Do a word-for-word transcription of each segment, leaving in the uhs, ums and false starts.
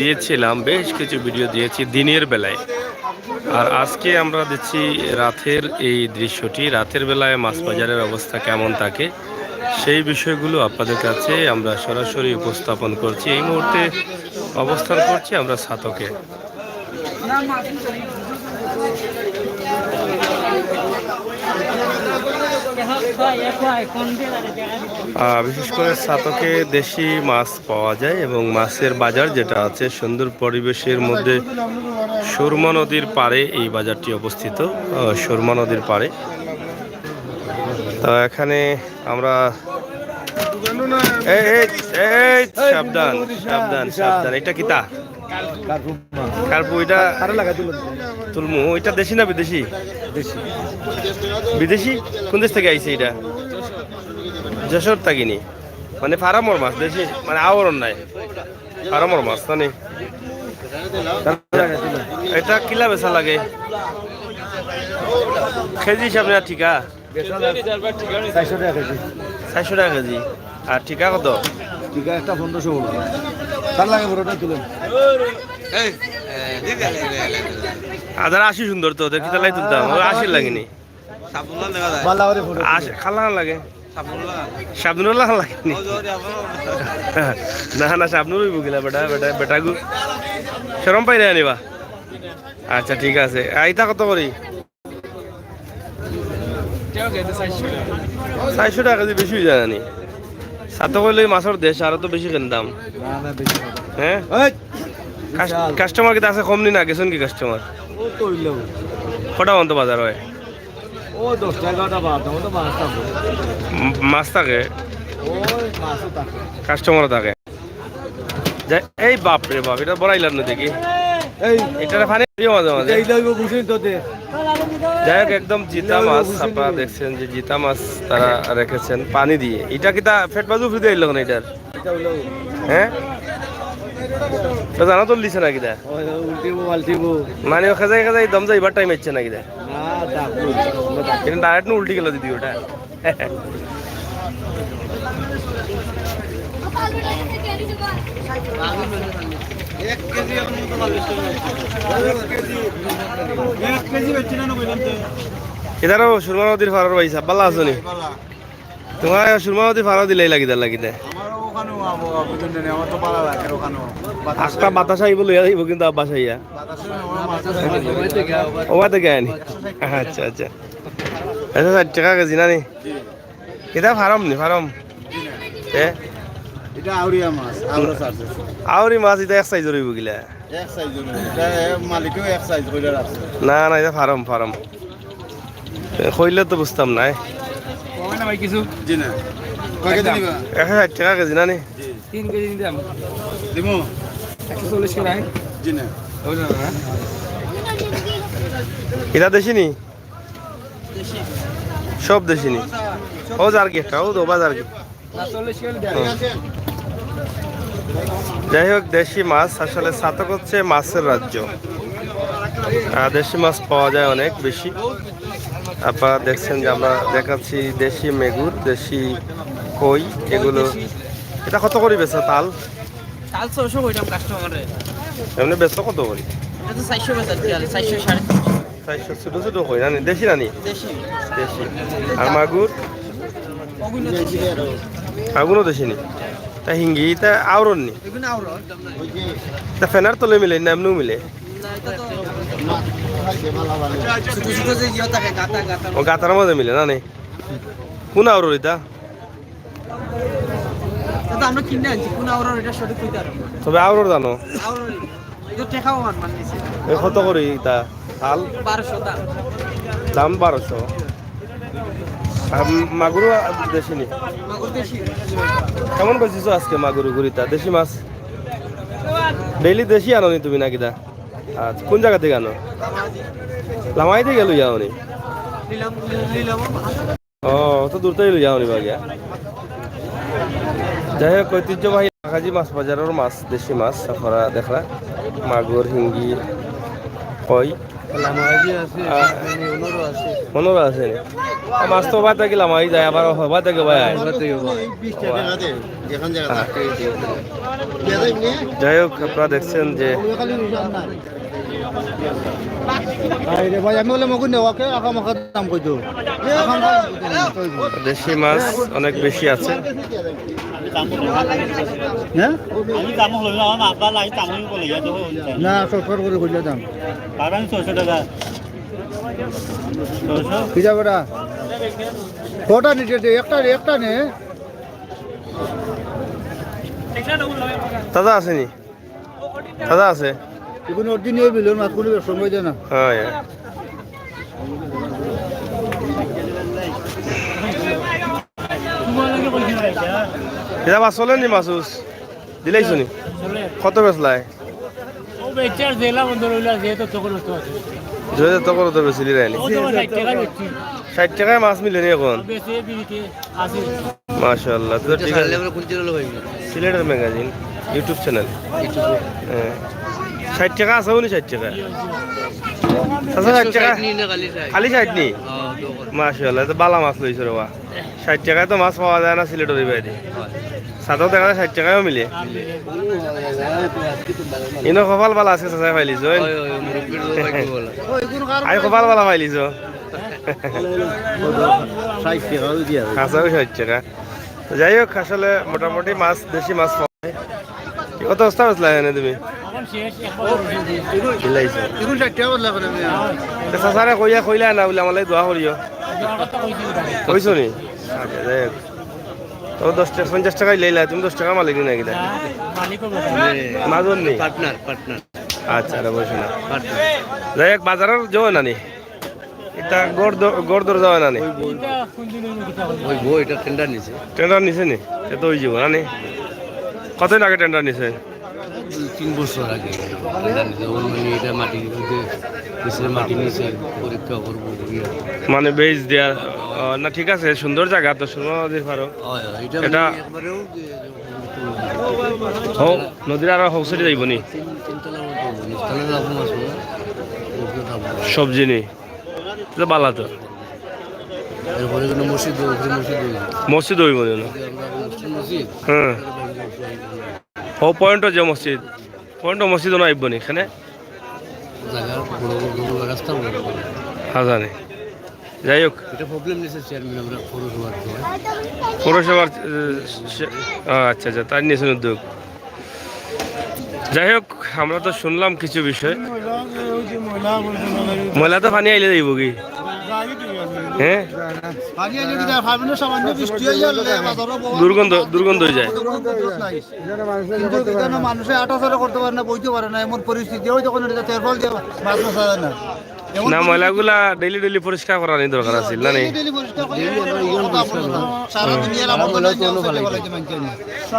দিয়েছিলাম, বেশ কিছু ভিডিও দিয়েছি দিনের বেলায়। আর আজকে আমরা দিচ্ছি রাতের এই দৃশ্যটি, রাতের বেলায় মাছ বাজারের অবস্থা কেমন থাকে, সেই বিষয়গুলো আপনাদের কাছে আমরা সরাসরি উপস্থাপন করছি। এই মুহূর্তে অবস্থান করছি আমরা ছাতকে। আহ, বিশেষ করে ছাতকে দেশি মাছ পাওয়া যায় এবং মাছের বাজার যেটা আছে সুন্দর পরিবেশের মধ্যে সুরমা নদীর পাড়ে এই বাজারটি অবস্থিত। আহ, সুরমা নদীর পাড়ে। তো এখানে আমরা এই, এই, এই, সাবধান, সাবধান, সাবধান। এটা কিতা? কার্পু মাছ। কার্পু, এটা কারে লাগাই তুলুন? তুলমু। এটা দেশি না বিদেশি? দেশি। বিদেশি? কোন দেশ থেকে আইছে এটা? যশোর থাকি নি? মানে ফার্মর মাছ, দেশি, মানে আওরন নাই, ফার্মর মাছ জানি। কারে লাগাই তুলুন? এটা কিলা বেচা লাগে? কেজি হিসাবে না ঠিকা? চাইরশো টেকা কেজি। চাইরশো টেকা কেজি। আর ঠিকা কত? ঠিকা একটা পনেরোশো বলবো। তার লাগে বড়টা তুলেন। আদার আশি সুন্দর তো, দেখি তালাই তুলতাম, ওর আশি লাগেনি। বালা করে ফটো আশি খালা লাগে। সাবনুল্লাহ লাগে নি? না, না, সাবনুল অইব গিলা বেটা, বেটা, বেটা গু। শরম পাই রে আনিবা। আচ্ছা, ঠিক আছে। আইতা কত করি? চাইরশো টেকা কেজি বেশি অই যায় না নি? ছাতক অইলে মাছর দেশ, আরো তো বেশি কেন দাম। না, না, বেশি না। হ্যাঁ? এই! কাস-, বিশাল। কাস্টমার কিতা আছে কম নি না? গেছইন কি কাস্টমার? ও তো অইলো। কটা পর্যন্ত বাজার হয়? ও দশটা, এগারোটা, বারোটা মতো মাছ থাকে। উম, মাছ থাকে? ওই মাছও থাকে। কাস্টমারও থাকে। এই বাপ রে বাপ, এটা বড় আইলার না দেখি। এই এটা পানি দিও মাঝে মাঝে। এইটা অইব বুঝিন তো দে। যাই হোক, একদম জিতা মাছ। আপনারা দেখছেন যে জিতা মাছ তারা রেখেছেন পানি দিয়ে। এটা কিতা পেট বাজু ফ্রিতে আইল না এটার? এটা অইলো। হ্যাঁ? তো জানা তো লিছে না কিতা? ওই উল্টিবো, পাল্টিবো। মানে ও খেজাই খেজাই দম যাইবার টাইম আইছে না কিতা? না, ডাক। কিন্তু ডাইরেক্ট না উল্টি গেল দিদি ওটা। এক কেজি। এটারও সুরমা নদীর পাড়র ভাই সাহেব, ভালা আছো নি? তোমার সুরমা নদীর পাড়ও দিলাই লাগিদার লাগিদে। আমার ওখানেও আবো, আবো, বুঝলেন না, আমার তো পাড়া লাগে ওখানেও। আস্তা বাতাস আইব, লইয়া যাইব কিন্তু আব্বাস আইয়া। বাতাসে আমার মাছ আছে। ওবা থেকে আনি। আচ্ছা, আচ্ছা। এটা ষাইট টেকা কেজি না নি? জি। এটা ফার্ম নি, ফার্ম? জি না। এ? এটা আউরিয়া মাছ, আউরা সার্ভিস। আউরি মাছ এটা এক সাইজ অইব গিলা? এক সাইজ অইব। এটা এ মালিকেও এক সাইজ কইরা রাখছে। না, না, এটা ফার্ম, ফার্ম। এ, কইলে তো বুঝতাম না, এ। কমে না ভাই কিছু? জি না। কয় কেজি একদম। নিবা? একশো ষাইট টেকা কেজি না নি? জি। তিন কেজি নিতাম। দিমু? একশো চল্লিশ করে, হ্যাঁ? জি না। ওই না, না। এটা দেশি নি? দেশি। সব দেশি নি? ও যার কি একটা, ও তো বাজার কি? না, চল্লিশ করে দেন। হুম। যাই হোক, দেশি মাছ আসলে ছাতক হচ্ছে মাছের রাজ্য। আহ, দেশি মাছ পাওয়া যায় অনেক বেশি। আপনারা দেখছেন যে আমরা দেখাচ্ছি দেশি মেগুর, দেশি কই, এগুলো। দেশি। এটা কত করে বেচা তাল? তাল ছয়শো কইরাম কাস্টমারে। এমনি বেচা কত করে? এটা তো চাইরশো বেচা আর কি, আর চাইরশো, সাড়ে চাইরশো। চাইরশো, ছোট ছোট কই, না নি? দেশি না নি? দেশি। দেশি। আর মাগুর? ওগুলো দেশি। মাগুরও দেশি নি? তা হিঙ্গি, তা আওরন নি? এগুলো আওরন। তা ফেনার তলে মিলে, না এমনিও মিলে? না, এটা তো ছোট ছোট যে ইয়ে থাকে, গাতা, গাতা। ও, গাতার মধ্যে মিলে, না নি? কোন আওরন এটা? এটা তো আমরা কিনে আনছি, কোন আওরর এটা সঠিক কইতে পারবো না। তবে আওরর জানো? আওরর, এটা টেকাও মান, মান নিছে। এ কত করে এটা? তাল? বারোশো দাম। দাম বারোশো। আর মাগুরও দেশি নি? মাগুর দেশি। কেমন বেচছো আজকে মাগুর গুরিতা? দেশি মাছ? ডেইলি দেশি আনো নি তুমি নাকি দা? আচ্ছা, কোন জায়গা থেকে আনো? লামাই থেকে লইয়া আনো নি? নিলাম, নিলাম। ও, অত দূর থেকে লইয়া আনিবা গিয়া। যাই হোক, ঐতিহ্যবাহী বাঘাজি মাছ বাজারর মাছ, দেশি মাছ, আপনারা দেখরা, মাগুর, হিঙ্গি, কই, লামাই আছে, আহ। মানে ওনারও আছে। ওনারও আছে নি? আর মাছ তো ওবা থাকি লামাই যায়, আবার ওবা থাকি ওবা যায়। ওবা থাকি ওবা। যাই হোক, আপনারা দেখছেন যে ভাই রে ভাই, আমি বলে মগুর নেওয়াকে আঁকা মাখা দাম কইতো। দেশি মাছ অনেক বেশি আছে। হ্যাঁ? আমি দাম হলো না, আমার আব্বা লাই দাম হলো বলে, ইয়া তো হলো না। না, সরকার করে কইলে দাম। আর আমি ছয়শো টাকা। ছয়শো? কিতা বেটা? কটা নিতে দে? একটা নে, একটা নে। তাজা আছে নি? তাজা আছে? এখন অরিজিনাল বিলর মাছ কোনো সময় দেয় না। হ্যাঁ, হ্যাঁ। এটা মাছ চলে নি মাসুস? দিলাইছো নি? কত বেচলায়? ও বেচার জেলা বন্ধ রইলা, যে তো তখন তো আছে। যে তো তখন তো বেশি দিলাই নি। ও তো ষাট টাকা বেচছি। ষাট টাকায় মাছ মিলে নি এখন? বেচে বিড়িতে আছে। মাশাআল্লাহ, তো ঠিক আছে। সিলেটের ম্যাগাজিন, YouTube চ্যানেল। হ্যাঁ। ষাট টাকা আছে, উনি ষাট টাকা। আচ্ছা, ষাট টাকা। খালি ষাট নি? মাশাআল্লাহ, তো বালা মাছ লইছো রে বা। ষাট টাকায় তো মাছ পাওয়া যায় না সিলেটের এই বাইরে। সাথেও দেখা যায় ষাট টাকায়ও মিলে। ইনো কপাল বালা আছে, চাচায় পাইলিছো। আই কপাল বালা পাইলিছো। ষাট টাকাও দিয়া যায়। কাঁচাও ষাট টাকা। তো যাই হোক, আসলে মোটামুটি মাছ, দেশি মাছ পাওয়া যায়। কত বস্তা বেচলা এনে তুমি? এখন শেষ, একবার চিল্লাইছে। এখন ষাট টাকা বদলা করে আমি। তো চাচারে কইয়া কইলা না বলে আমার লাগি দোয়া করিও। দোয়ার কথা কইছি তারে। কইছো নি? আচ্ছা, যাই হোক। তো দশ টাকা, পঞ্চাশ টাকাই লইলা, তুমি দশ টাকা মালিক নি নাকি? না, মালিকও বটে। মাজন নি? Partner, partner. আচ্ছা, আরে বলছো না। পার্টনার। যাই হোক, বাজারের জমে না নি? এটা গড় দ-, গড় দর যাওয়া না নি? এটা কোন দিন হইলো কিতা হইলো? ওই বউ এটা টেন্ডার নিছে। টেন্ডার নিছে নি? এ তো ওই জীবন, না নি? কতদিন আগে টেন্ডার নিছে? দুই তিন বছর আগে টেন্ডার নিছে। ওর মানে এটা মাটি নিতে, নিচে মাটি নিচে পরীক্ষা করবো, ইয়ে। মানে বেজ দেয়া, আহ, না ঠিক আছে, সুন্দর জাগা তো, সুরমা নদীর পারো। হয়, হয়, এটা এটা মানে একবারেও যে হো, নদীর আরো হৌসেটি যাইব নি? তিন, তিন তলা মতো হইব, নিচতলা লাফু মাছ হবে, উপরে লাফু মাছ। সবজি নি? তো বালা তো। এরপরে কোনো মসজিদ, উপরে মসজিদ হইব। মসজিদ হইব না? এই যে আমরা মসজিদ, মসজিদ। হ্যাঁ। ও পয়েন্টও যে মসজিদ, পয়েন্টও মসজিদ না আইব নি এখানে? জায়গা বড় বড়, বড় রাস্তা বড় বড়। হ্যাঁ, জানি। যাই হোক। এটা প্রবলেম নিছে চেয়ারম্যান, আমরা পৌরসভার তো। পৌরসভার, আহ, সে-, আহ, আচ্ছা, আচ্ছা, তাই নিয়েছেন উদ্যোগ। যাই হোক, আমরা তো শুনলাম কিছু বিষয়। ময়লা, ওই যে ময়লা আবর্জনা গাড়ি। ময়লা তো পানি আইলে যাইব কি? গাড়ি ঠিক আছে। হ্যাঁ? পানি আইলে কি যায়? পানি সামান্য বৃষ্টি হইলে বাজারও বড় দুর্গন্ধ, দুর্গন্ধ হয়ে যায়। দুর্গন্ধ নাই। এখানে মানুষের কিন্তু করতে পারে এখানে না। মানুষে আটাচাড়া করতে পারে না, বইতে পারে না, এমন পরিস্থিতি। ওই যখন এটা তেরপাল দিয়ে মাছ মাছা যায় না। এমন না, পরিস্থিতি। ময়লাগুলা ডেইলি ডেইলি পরিষ্কার করানি দরকার আছিল, না নি? ডেইলি ডেইলি পরিষ্কার করে ডেইলি আমরা ইয়ন পরিষ্কার করি। সারা দুনিয়ার আমরা আবর্জনা ময়লা তো অন্য ফেলাই দিই।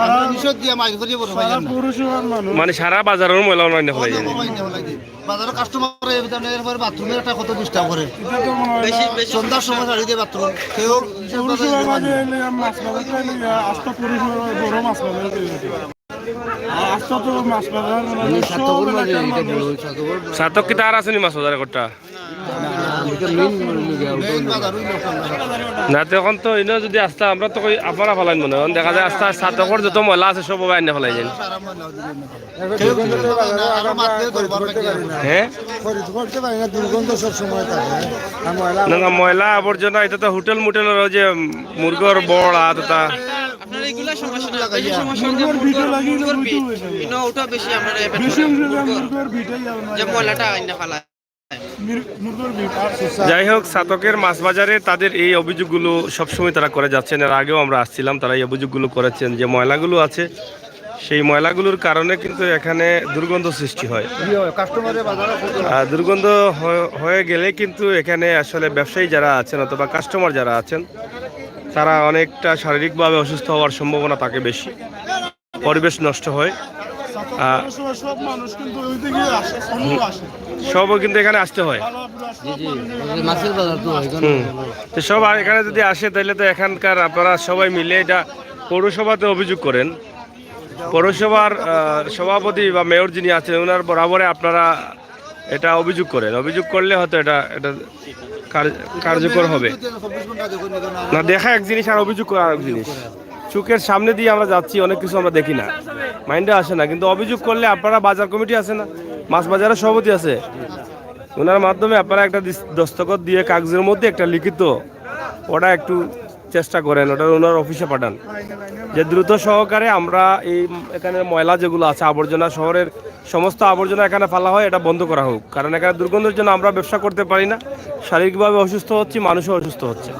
আমরা নিষেধ দিয়ে মাছ ধরিয়ে বড় ভাই সারা না। পৌরসভার মানুষ। মানে সারা বাজারের ময়লা অন্য ফেলাই যায়। অন্য ফেলাই যায়। বাজারে কাস্টমার এই বিধানে এরপরে বাথরুমের একটা কত ডিস্টার্ব করে। এটা তো মনে হয় না। বেশি, বেশি সন্ধ্যার সময় ছাড়ি দিয়ে বাথরুম। কেউ পৌরসভার মাঝে এলে মাছ বাজারটা এলে আস্তা পৌরসভার বড় মাছ বাজার হয়ে গেছে। আর আস্তা তো মাছ বাজার মনে হয় মানে সব সাতকর মাঝে এলাকার এটা মানুষ। বড় সাতকর। সাতক কিতা আর আছে নি মাছ বাজার একটা? না, এটা মেইন, মেইন বাজার, ওই লোকাল বাজার। না, তো এখন তো ইনো যদি আস্তা, আমরা তো কই আপনারা ফালাইন মনে হয়। এখন দেখা যায় আস্তা সাতকর যত ময়লা আছে সব ওবা আইনা ফালাই যায়। সারা ময়লা ওদিকে। কেউ কিছু করে না, আরো মাছ দিয়ে ধরবার বাকি আছে। হ্যাঁ? খরিদ করতে পারি না, দুর্গন্ধ সব সময় থাকে। আর ময়লা না, না, ময়লা আবর্জনা, এটা তো হোটেল মোটেলের ওই যে মুরগর বড়া, তো তা আপনার এগুলা সমস্যা না, বেশি সমস্যা হচ্ছে মুরগর ভিতরে লাগিয়ে মুরগর ভিতরে। ইনো ওটা বেশি আমরা বেশি অংশ যায় মুরগর ভিতরে যাবে না। যে ময়লাটা আইনা ফালায়। মুরগর ভিতরে। যাই হোক, সাতকের মাছ বাজারে তাদের এই অভিযোগগুলো সবসময় তারা করে যাচ্ছেন। এর আগেও আমরা আসছিলাম, তারা এই অভিযোগগুলো করেছেন যে ময়লাগুলো আছে, সেই ময়লাগুলোর কারণে কিন্তু এখানে দুর্গন্ধ সৃষ্টি হয়। জি, হয়। কাস্টমারের বাজারে খুব আর দুর্গন্ধ হ-, হয়ে গেলে কিন্তু এখানে আসলে ব্যবসায়ী যারা আছেন অথবা কাস্টমার যারা আছেন, তারা অনেকটা শারীরিকভাবে অসুস্থ হওয়ার সম্ভাবনা থাকে বেশি। পরিবেশ নষ্ট হয়। আহ, সব মানুষ কিন্তু ওই দিকে আসে, অন্য আসে। সবও কিন্তু এখানে আসতে হয়। জি, জি। ওই যে মাছের বাজার তো এখানে। হুম। তো সব আর এখানে যদি আসে, তাহলে তো এখানকার আপনারা সবাই মিলে এটা পৌরসভাতে অভিযোগ করেন। পৌরসভার, আহ, সভাপতি বা মেয়র যিনি আছেন, ওনার বরাবরে আপনারা এটা অভিযোগ করেন, অভিযোগ করলে হয়তো এটা এটা কার- কার্যকর হবে। না, দেখা এক জিনিস আর অভিযোগ করা আরেক জিনিস। চোখের সামনে দিয়ে আমরা যাচ্ছি, অনেক কিছু আমরা দেখি না, মাইন্ডে আসে না, কিন্তু অভিযোগ করলে আপনারা, বাজার কমিটি আছে না, মাছ বাজারের সভাপতি আছে, ওনার মাধ্যমে আপনারা একটা দিস- দস্তখত দিয়ে কাগজের মধ্যে একটা লিখিত অর্ডার একটু চেষ্টা করেন, ওটা ওনার অফিসে পাঠান, যে দ্রুত সহকারে আমরা এই এখানে ময়লা যেগুলো আছে, আবর্জনা, শহরের সমস্ত আবর্জনা এখানে ফেলা হয়, এটা বন্ধ করা হোক। কারণ এখানে দুর্গন্ধের জন্য আমরা ব্যবসা করতে পারি না, শারীরিকভাবে অসুস্থ হচ্ছি, মানুষও অসুস্থ হচ্ছে।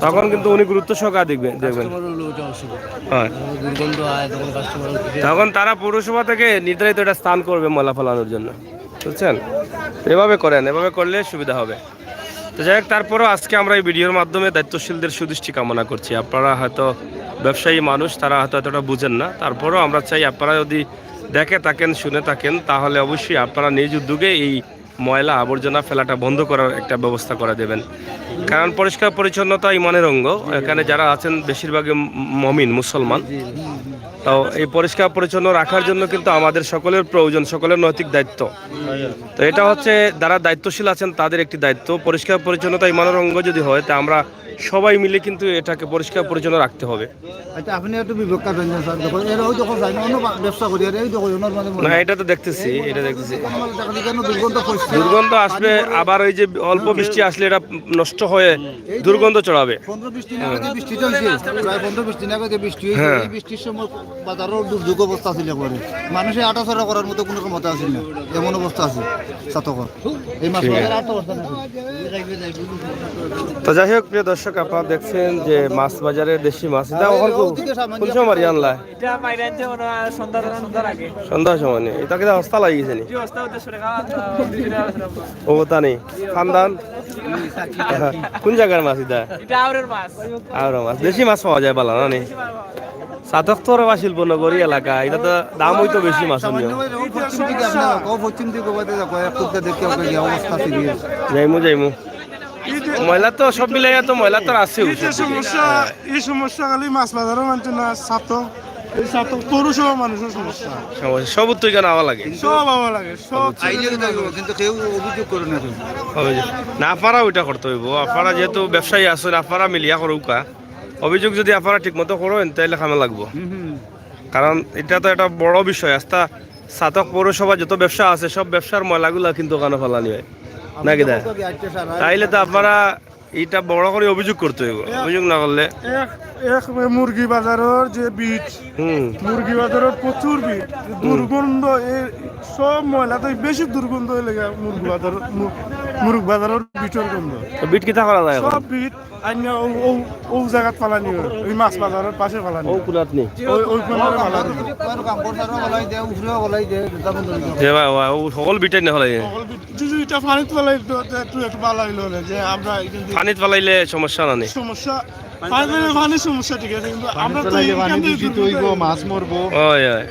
তখন কিন্তু উনি গুরুত্ব সহকারে দেখবেন, দেখবেন। কাস্টমার হলে ওটা অসুবিধা। হ্যাঁ। দুর্গন্ধ হয়, তখন কাস্টমার তখন তারা পৌরসভা থেকে নির্ধারিত একটা স্থান করবে ময়লা ফেলানোর জন্য, বুঝছেন? এভাবে করেন, এভাবে করলে সুবিধা হবে। তো যাই হোক, তারপরেও আজকে আমরা এই ভিডিওর মাধ্যমে দায়িত্বশীলদের সুদৃষ্টি কামনা করছি। আপনারা হয়তো ব্যবসায়ী মানুষ, তারা হয়তো এতটা বুঝেন না, তারপরেও আমরা চাই আপনারা যদি দেখে থাকেন, শুনে থাকেন, তাহলে অবশ্যই আপনারা নিজ উদ্যোগে এই ময়লা আবর্জনা ফেলাটা বন্ধ করার একটা ব্যবস্থা করে দেবেন। কারণ পরিষ্কার পরিচ্ছন্নতা ইমানের অঙ্গ। এখানে যারা আছেন বেশিরভাগই ম- মমিন, মুসলমান। তো এই পরিষ্কার পরিচ্ছন্ন রাখার জন্য কিন্তু আমাদের সকলের প্রয়োজন, সকলের নৈতিক দায়িত্ব। তো এটা হচ্ছে যারা দায়িত্বশীল আছেন তাদের একটি দায়িত্ব। পরিষ্কার পরিচ্ছন্নতা ইমানের অঙ্গ যদি হয়, তা আমরা সবাই মিলে কিন্তু এটাকে পরিষ্কার পরিচ্ছন্ন রাখতে হবে। আচ্ছা, আপনি একটু বিবেক খাবেন না, স্যার। দেখো, এরা ওই দেখো, যায় না, অন্য বা- ব্যবসা করি, আর এই দেখো, ওনার মানে না, এটা তো দেখতেছি, এটা দেখতেছি। কেন দুর্গন্ধ পরিষ্কার? দুর্গন্ধ আসবে, আবার ওই যে অল্প বৃষ্টি আসলে এটা নষ্ট হয়ে দুর্গন্ধ ছড়াবে। পনেরো বিশ দিন আগে যে বৃষ্টিটা হয়েছে, প্রায় পনেরো বিশ দিন আগে যে বৃষ্টি হয়েছে, হ্যাঁ। এই বৃষ্টির সময় বাজারও দুর্যোগ অবস্থা ছিল একবারে। মানুষের আটাচলা করার মতো কোনো ক্ষমতা আছিল না, এমন অবস্থা আছে চাতকর। এই মাছ ঠিক। বাজারে আটটা বস্তা না। তো যাই হোক, প্রিয় দর্শক, আপনারা দেখছেন যে মাছ বাজারে দেশি মাছ। এটা ওই ওখান ওই কো-, দিকে সামনে কোন দিয়ে সময় মারি আনলা? এটা বাইরে আনছে মনে হয় সন্ধ্যার, সন্ধ্যার আগে। সন্ধ্যার সময় নেই। এটা কিনা হস্তা লাগিয়েছে নি? জি, হস্তা হতে সরে খাওয়া, হস্তা হতে সরে খাওয়া। ও, তা নেই। খান্দান? কোন জায়গার মাছ এটা? এটা আউরের মাছ। আউরের মাছ। দেশি মাছ পাওয়া যায় বালা, না নি? চাতক তো ওরা শিল্পনগরী এলাকা, এটা তো দাম হইতো বেশি মাছ সামান্য নিয়ে। ওই পশ্চিম দিকে আপনার, ও পশ্চিম দিকে ওই দিকে দেখো, এক টুকটা দেখতে হবে, কি অবস্থা সিরিয়াস। যাইমু, যাইমু। ময়লা তো সব মিলাইয়া তো ময়লা তো আছে। এই যে সমস্যা, এই সমস্যা খালি মাছ বাজারও মানছে না, চাতক, এই চাতক পৌরসভা মানুষের সমস্যা। সমস্যা, সব তো এখানে আওয়া লাগে। সব আওয়া লাগে, সব আইলে কিন্তু হইব, কিন্তু কেউ অভিযোগ করে না কেউ। অভিযোগ। না পারা ওইটা করতে হইব, আপনারা যেহেতু ব্যবসায়ী আছেন, আপনারা মিলিয়া করুকা। অভিযোগ যদি আপনারা ঠিক মতো করেন, তাহলে কামে লাগবো। হুম, হুম। কারণ এটা তো একটা বড় বিষয়। আস্তা চাতক পৌরসভা যত ব্যবসা আছে, সব ব্যবসার ময়লাগুলা কিন্তু ওখানে ফালানি হয়। নাকি দা? তাইলে তো আপনারা এটা বড় করে অভিযোগ করতে হইব। অভিযোগ না করলে এক, এক মুরগি বাজারের যে ভিড়, হুম। মুরগি বাজারের প্রচুর ভিড়, দুর্গন্ধ, এই সব ময়লা তো বেশি দুর্গন্ধ হয়ে লেগে মুরগি বাজার, মু-, মুরগ বাজারের ভিতর গন্ধ। তো ভিড় কিতা করা যায় এখন? সব ভিড় আইনা ও, ও, ও জায়গাত ফালানি হয়, ওই মাছ বাজারের পাশে ফালানি ও হয়। কুনাত নি? ওই, ওই কোনারে ফালানি হয়। যে ভাই, ভাই, ও সকল ভিড় আইনা ফালাই। সকল ভিড়, যদি এটা পানিত ফালাই তো, তো একটু, একটু ভালো হইলো না, যে আমরা এই যে পানিত ফালাইলে সমস্যা না নি? সমস্যা, পানিত ফালাইলে পানির সমস্যা, ঠিক আছে, কিন্তু আমরা তো ফালাইলে পানি এখান থেকে দূষিত দূর হইব, হইতে মাছ মরবো। ওই, ওই।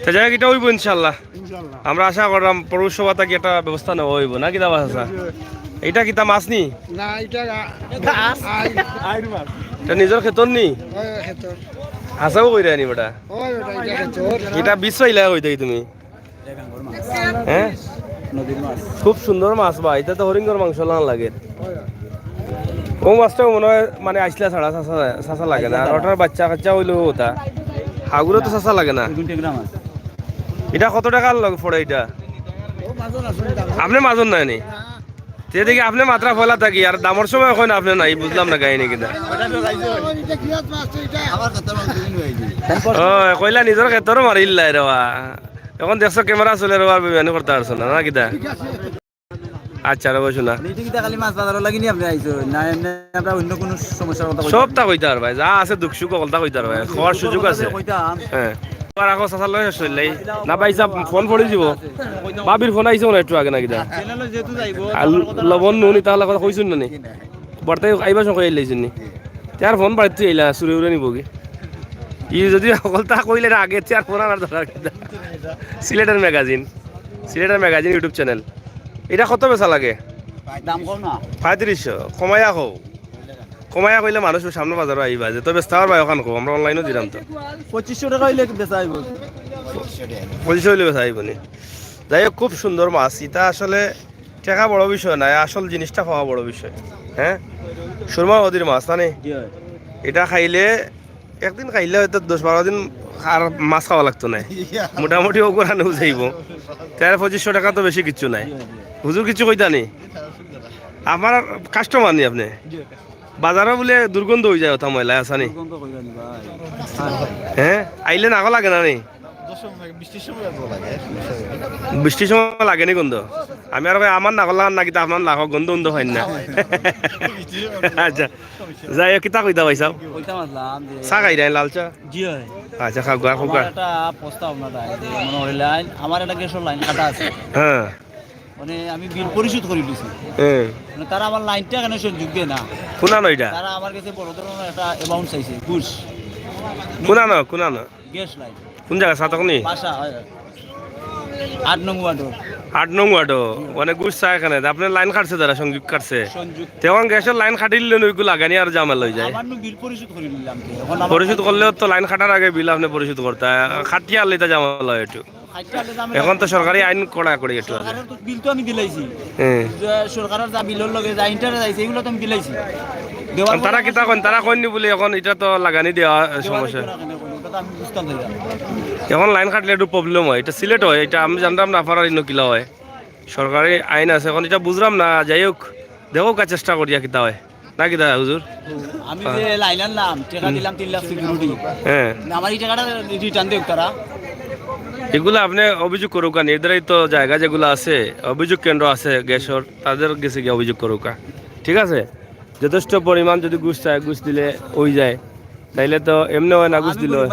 তো যাই হোক, এটা হইব ইনশাল্লাহ। ইনশাল্লাহ। আমরা আশা করলাম পৌরসভা থাকি একটা ব্যবস্থা নেওয়া হইব, নাকি দাবা চাচা? জি, জি। এটা কিতা মাছ নি? না, এটা আ-, আইর মাছ। এটা নিজের খেতর নি? হ্যাঁ, খেতর। হাসাও কইরা নি বেটা? ওই বেটা, এটা খেতর। এটা বিষ পাইলা কই থাকি তুমি? হ্যাঁ? নদীর মাছ। খুব সুন্দর মাছ ভাই, এটা তো হরিণর মাংস লান লাগে। ও মাছটা মনে হয় মানে আইসলা ছাড়া চাচা, চাচা লাগে না, আর ওটার বাচ্চা কাচ্চা হইলেও ওটা। হাগুরে তো চাচা লাগে না। এগুন টেংরা মাছ। এটা কত টাকার লগে পড়ে এটা? আপনি মাজন নাই নি? তে দেখি আপনি মাত্রা ফলা থাকি, আর দামর সময় কই না আপনি নাই, বুঝলাম না কাহিনী কিনা। ও, কইলা নিজের খেতরও মারিল রে বা। এখন দেখছো ক্যামেরা চলে রে বা, বেমানি করতে পারছো না, না কিতা? আচ্ছা রে বসো না। মিটিং টা খালি মাছ বাজারও লাগি নি আপনি আইছো? না, এমনি আমরা অন্য কোনো সমস্যার কথা কইতাম। সবটা কইতে পারবায়, যা আছে দুঃখ সুখ হকলতা কইতে পারবায়, খাওয়ার সুযোগ আছে। কইতাম। হ্যাঁ। আর রাখো, চাচার লগে শেষ হইলাই। না ভাই সাহেব, ফোন পড়ে দিব। ভাবির ফোন আইছে মনে হয় একটু আগে না কিতা? চ্যানেলে যেহেতু যাইবো, আর তখন কথা লবণ নুনি তাহলে কথা কইছুন না নি? বর্তাই আইবা সঙ্গে আইলাইছুন নি? তার ফোন বাড়িতে আইলা, চুরে উরে নিব কি? ই যদি হকলতা কইলে না আগে, তার ফোন আর ধরা কিতা? সিলেটের ম্যাগাজিন, সিলেটের ম্যাগাজিন YouTube চ্যানেল। এটা কত বেচা লাগে? দাম কম না। পঁয়ত্রিশশো, কমাইয়া কও। কমাইয়া কইলে মানুষ সামনে বাজারও আইবা, যে তো বেচতে পারবা ওখান কো, আমরা অনলাইনও দিলাম তো। পঁচিশশো টাকা হইলে বেচা আইব। পঁচিশশো হইলে বেচা আইব নি? যাই হোক, খুব সুন্দর মাছ। ইটা আসলে টেকা বড় বিষয় নায়, আসল জিনিসটা পাওয়া বড় বিষয়। হ্যাঁ, সুরমা নদীর মাছ, না নি? জি অয়। ইটা খাইলে, একদিন খাইলে হয়তো দশ বারো দিন আর মাছ খাওয়া লাগতো নায়। মোটামুটি অগুর আনেও যাইবো। তেরো পঁচিশশো টেকা তো বেশি কিচ্ছু নায়। জি অয়, জি অয়। হুজুর, কিচ্ছু কইতা নি? আমার কাস্টমার নি আপনে? জি অয়। বাজারো বুলে দুর্গন্ধ অইযায়, অতা ময়লা আছে নি? দুর্গন্ধ কইবা নি ভাই? হ্যাঁ, আইলে নাকো লাগে না নি? দশ সময় লাগে, বৃষ্টির সময় অত লাগে, সমস্যা অয় না। বৃষ্টির সময় লাগে নি গন্ধ? আমি আর কই, আমার নাকো লাগার না কিতা, আপনার নাকো গন্ধ উন্ধ অয় না? বৃষ্টির সময় লাগে। আচ্ছা, যাই হোক, কিতা কইতা ভাইসাব? কইতাম আছলাম যে চা খাইরা, লাল চা? জি অয়। আচ্ছা, খাও, খাও, আমার খাও। একটা প্রস্তাব আপনার, যে মনে অইলে লাইন, আমার একটা গ্যাসর লাইন কাটা আছে। হ্যাঁ। মানে আমি বিল পরিশোধ করি দিছি। হ্যাঁ। মানে তারা আমার লাইনটা কেন সংযোগ দেয় না? কুনানো ইটা? তারা আমার কাছে বড় ধরনের একটা অ্যামাউন্ট চাইছে, ঘুষ। কুনানো, কুনানো? Gas line. কোন জাগা, সাতক নি? বাসা, হয়। আট নং ওয়ার্ডো। আট নং ওয়ার্ডো? মানে ঘুষ চায় কেনে? আপনার লাইন কাটছে তারা, সংযোগ কাটছে? সংযোগ। তে অখন গ্যাসর লাইন কাটিলে নু ইগু লাগানি আর ঝামেলা অইযায়। আমার নু বিল পরিশোধ করি নিলাম তো। অখন আমার পরিশোধ করলেও তো লাইন কাটার আগে বিল আপনে পরিশোধ করতা। কাটিয়া আনলে তো ঝামেলা অয় একটু। কাটিয়া আনলে ঝামেলা। অখন তো সরকারি আইন কড়া করি একটু আছে। সরকারর তো বিল তো আমি দিলাইছি। হ্যাঁ। যে সরকারর যা বিলর লগে যা ইন্টারেস্ট আইছে, ইগুলা তো আমি দিলাইছি। দেওয়ার কারণ তারা পরে কিতা কইন, তারা কইন নি বুলে অখন ইটা তো লাগানি দেওয়া দেওয়ার সমস্যা। পরে ওটা তো আমি বুঝতাম না। অখন লাইন কাটলে একটু প্রবলেম অয়, ইটা সিলেট অয়, ইটা আমি জানতাম না, পাড়ার ইনো কিলা অয়। সরকারি আইন আছে, অখন ইটা বুঝলাম না। যাই হোক, দেখউক্কা, চেষ্টা করিয়া কিতা অয়। না কিতা হুজুর? আমি যে লাইন আনলাম, টেকা দিলাম তিন লাখ সিকিউরিটি। হ্যাঁ। না, আমার ই টেকাটা রিটার্ন দেউক তারা। ইগুলা আপনে অভিযোগ করউক্কা, নির্ধারিত জাগা যেগুলা আছে, অভিযোগ কেন্দ্র আছে গ্যাসর, তাদের গেছে গিয়া অভিযোগ করউক্কা। ঠিক আছে? যথেষ্ট পরিমাণ যদি ঘুষ চায়, ঘুষ দিলে অইযায়, তাইলে তো এমনে অয় না, ঘুষ দিলে অয়।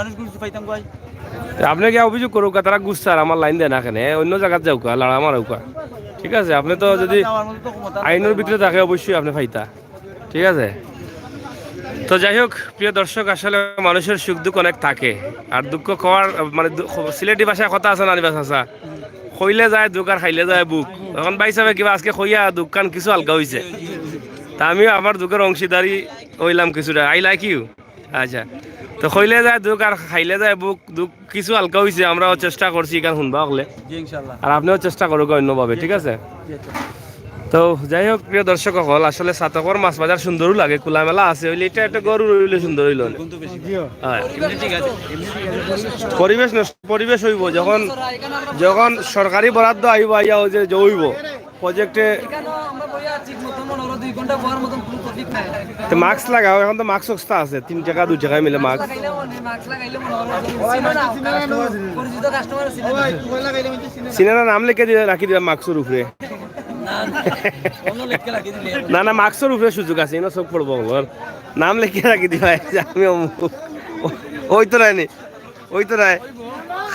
আপনে গিয়া অভিযোগ করউক্কা, তারা ঘুষ চায়, আমার লাইন দেয় না কেনে, অইন্য জাগাত যাউক্কা, লাড়া মারউক্কা। ঠিক আছে? আপনে তো যদি আইনর ভিতরে থাকে, অবশ্যই আপনে পাইতা। ঠিক আছে? তো যাই হোক, প্রিয় দর্শক, আসলে মানুষের সুখ দুঃখ অনেক থাকে, আর দুঃখ কওয়ার, মানে, দু-, খ-, সিলেটি ভাষায় কথা আছে না, আনিবা চাচা? কইলে যায় দুঃখ আর খাইলে যায় ভুক। অখন ভাইসাবে কিবা আজকে কইয়া দুঃখখান কিছু হালকা অইছে, তা আমিও আমার দুঃখর অংশীদারি অইলাম কিছুটা। I like you। আচ্ছা, তো কইলে যায় দুঃখ আর খাইলে যায় ভুক, দুঃখ কিছু হালকা অইছে, আমরাও চেষ্টা করছি ইখান হুনবা অকলে। জি, ইনশাআল্লাহ। আর আপনেও চেষ্টা করউক্কা অইন্যভাবে, ঠিক আছে? জি, আচ্ছা। তো যাই হোক, প্রিয় দর্শক অকল, আসলে সাতকর মাছ বাজার সুন্দরও লাগে, খোলামেলা আছে, অইলে ইটা একটা ঘর অইলে সুন্দর অইলো অনে। হয়। পরিবেশ নষ্ট, পরিবেশ অইবো যখন, যখন সরকারি বরাদ্দ আইবো, আইয়া অউ যে, যে অইবো প্রজেক্টে। তো মাস্ক লাগাও, অখন তো মাস্ক সস্তা আছে, তিন টেকা, দুই টেকায় মিলে মাস্ক। চিনে না, নাম লেখে দিবা, রাখি দিবা মাস্কর উপরে। না, না, মাস্কর উপরে সুযোগ আছে, ইনো চউখ পড়বো অকলর। নাম লেখে রাখি দিবা, এই যে আমি অমুক। অইতো নায় নি, অইতো নায়।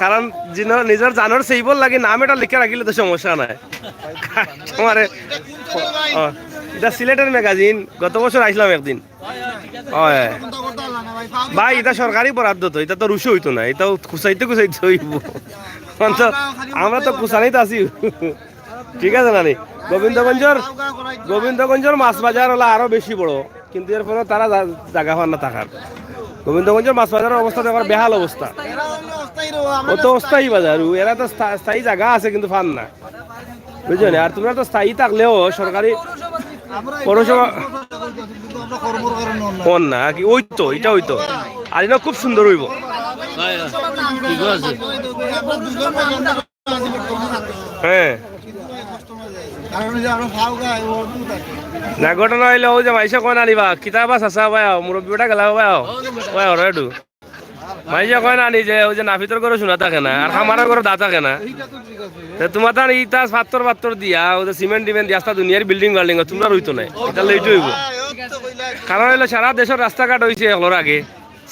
কারণ জিন-, নিজর জানর সেইবর লাগি নাম এটা লেখে রাখিলে তো সমস্যা নাই। তোমারে, ও, ইটা সিলেটের ম্যাগাজিন, গত বছর আইছলাম একদিন। অয়। ভাই, ইটা সরকারি বরাদ্দ তো, ইটা তো রুশো অইতো না, ইটা তো কুচাইতে কুচাইতে অইবো। অখন তো আমরা তো কুচানিত আছি। ঠিক আছে নানি? গোবিন্দগঞ্জর, গোবিন্দগঞ্জর মাছ বাজার অলা আরো বেশি বড়, কিন্তু এরপরেও তারা জা-, জাগা পার না থাকার। গোবিন্দগঞ্জর মাছ বাজারর অবস্থা তো একবার বেহাল অবস্থা। অউ তো অস্থায়ী বাজার, এরা তো স্থা-, স্থায়ী জাগা আছে কিন্তু পার না। বুঝছো নি? আর তুমরা তো স্থায়ী থাকলেও সরকারি পৌরসভা অর না, আর কি অইতো, ইটা অইতো। আর ইনো খুব সুন্দর অইবো। হ্যাঁ। না, ঘটনা অইলো অউ যে মাইনষে কয় না নি বা, কিতা বা চাচা বা আও, মুরব্বি বেটা গেলা বা আও, বা আও রে একটু। মাইনষে কয় না নি যে অউ যে নাপিতর ঘরো সোনা থাকে না, আর কামারর ঘরো দা থাকে না। তে তুমার তান ইতা পাত্তর পাত্তর দিয়া, অউ যে সিমেন্ট টিমেন্ট দিয়া, আস্তা দুনিয়ার বিল্ডিং বাল্ডিং, তুমরার অইতো নায়, ইটা লেট অইবো। কারণ অইলো সারা দেশর রাস্তাঘাট অইছে অকলর আগে,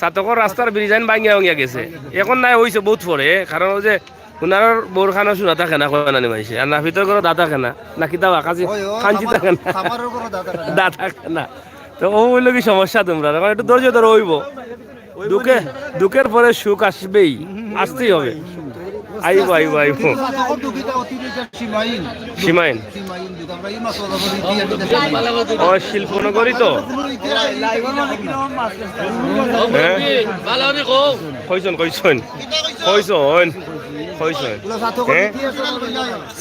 সাতকর রাস্তার ব্রিজ আইন ভাঙ্গিয়া ভাঙ্গিয়া গেছে, অখন নায়, অইছে বউত পরে। কারণ অউ যে হুনারর বউর কানো সোনা থাকে না, কয় না নি মাইনষে, আর নাপিতর ঘরো দা থাকে না, না কিতা বা কাঞ্চি, অয়, অয়, কাঞ্চি থাকে না, কামারর ঘরো দা থাকে না। দা থাকে না। তো অউ অইলো কি সমস্যা তুমরার, অখন একটু ধৈর্য ধরো, অইবো। দুঃখে, দুঃখের পরে সুখ আসবেই, আসতেই হবে। আইবো, আইবো, আইবো। সীমাহীন। সীমাহীন। অউ শিল্পনগরী তো। হ্যাঁ? কইছন, কইছন। কইছন। অইছে। হ্যাঁ?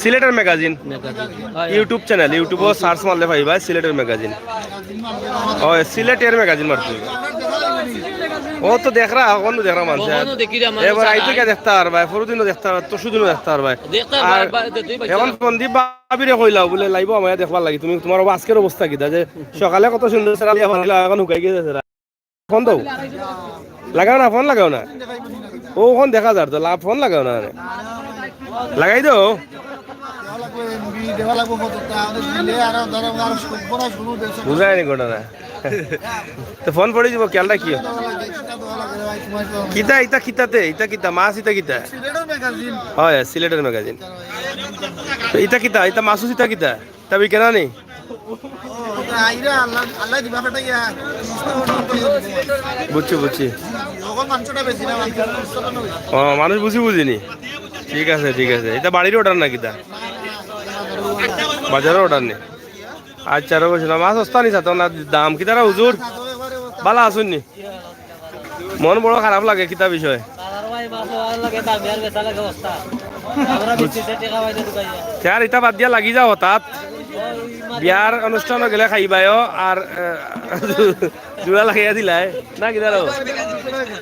সিলেটের ম্যাগাজিন। YouTube চ্যানেল, YouTube-ও সার্চ মারলে পাইবা সিলেটের ম্যাগাজিন। অয়, সিলেটের ম্যাগাজিন মারতে অইবো। ও তো দেখরা, অখন তো দেখরা মানষে। এবার আইতে গিয়া দেখতা পারবায়, পরদিনও দেখতা পারবায়, পরশুদিনও দেখতা পারবায়। আর অখন সন্দীপ ভাবিরে কইলাও বুলে লাইভো আমারে দেখবার লাগি। তুমি, তুমার আজকের অবস্থা কিতা? যে সকালে কত সুন্দর ছেড়া দিয়া পারলা, অখন হুকাই গেছে ছেড়া। ফোন দাও। লাগাও না, ফোন লাগাও না। ও, অখন দেখা যার তো, লা-, ফোন লাগাও না আরে। লাগাই দাও। বুঝায় নি ঘটনা। তো ফোন পড়ি যাইবো, খেয়াল রাখিও। কিতা, ইতা কিতাতে, ইতা কিতা, মাছ ইতা কিতা? অয়, সিলেটের ম্যাগাজিন। তো ইতা কিতা, ইতা মাছ ইতা কিতা? তা বিকেনা নি? বুঝছি, বুঝছি। ও, মানুষ বুঝি বুঝিনি। ঠিক আছে, ঠিক আছে। ইতা বাড়ির অর্ডার না কিতা? বাজারর অর্ডার নি? আচ্ছা, রবি, মাছ সস্তা নি, সাথে না দাম কিতারা হুজুর? বালা আছইন নি? মন বড় খারাপ লাগে, কিতা বিষয়? বাজারো ভাই মাছ অওয়ার লাগে, দাম আর বেচা লাগে অবস্থা। আমরা বিশ ত্রিশ টেকা পাই না দোকানে। তে আর ইতা বাদ দিয়া লাগি যাও হঠাৎ। বিয়ার অনুষ্ঠানো গেলে খাইবায়ও আর, আহ, জুড়া লাগাইয়া দিলায়। না কিতা রো?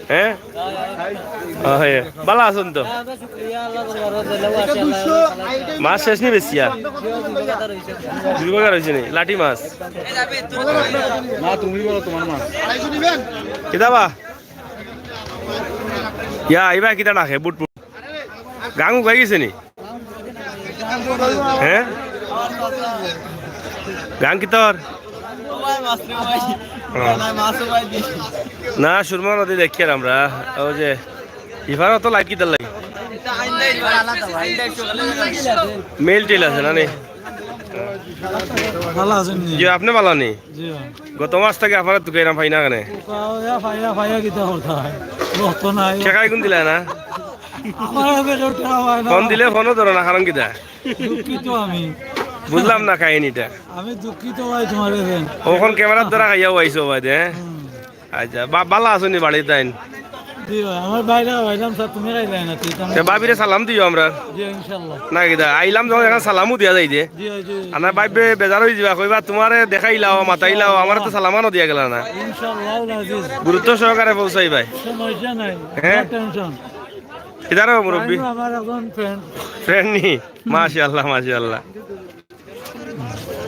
হ্যাঁ? ও, হ্যাঁ। বালা আছইন তো? মাছ শেষ নি বেচিয়া? দুই প্রকার অইছে নি? লাঠি মাছ। না, তুমি বলো তোমার মাছ। কিতা বা? ইয়া, ইবা কিতা ডাকে? বুট বুট। গাঙ উগাই গেছে নি? হ্যাঁ? গাঙ কিতার? ও। না, সুরমা নদী দেখি আর আমরা। ওই যে, ইফার অত লাইট কিতার লাগি? মেইল টেইল আছে না নি? বালা আছইন নি? জি, আপনে বালা নি? জি ভাই। গত মাস থাকি আপনারে তুকাইরাম, পাই না কেনে? পাইয়া, পাইয়া, পাইয়া কিতা করতা? রক্ত নাই। টেকা ইগুন দিলা না? আমার কাছে তো টেকা পায় না। ফোন দিলে ফোনও ধরো না, কারণ কিতা? দুঃখিত আমি। বুঝলাম না কাহিনীটা। আমি দুঃখিত ভাই তোমার কাছে। অখন ক্যামেরার দ্বারা খাইয়াও আইছো ভাই, হ্যাঁ? হুম। আচ্ছা, বা-, বালা আছইন নি বাড়ির তাইন? জি ভাই, আমার বাইরে আইলাম স্যার, তুমি খাইলে না, তুই তো আমার তে ভাবিরে সালাম দিও আমরা। জি, ইনশাআল্লাহ। না কিতা, আইলাম যখন এখন সালামও দিয়া যাই দে। জি, জি। আর না ভাইবে বেজার অই যাইবা, কইবা, "তোমারে দেখাইলাও, মাতাইলাও, আমারে তো সালামানও দিয়া গেলা না।" ইনশাআল্লাহ, আজিজ। গুরুত্ব সহকারে পৌঁছাই ভাই। সমস্যা নাই, হ্যাঁ? No tension। ইতারও মুরব্বি? আমার একজন friend। Friend নি? মাশাআল্লাহ, মাশাআল্লাহ।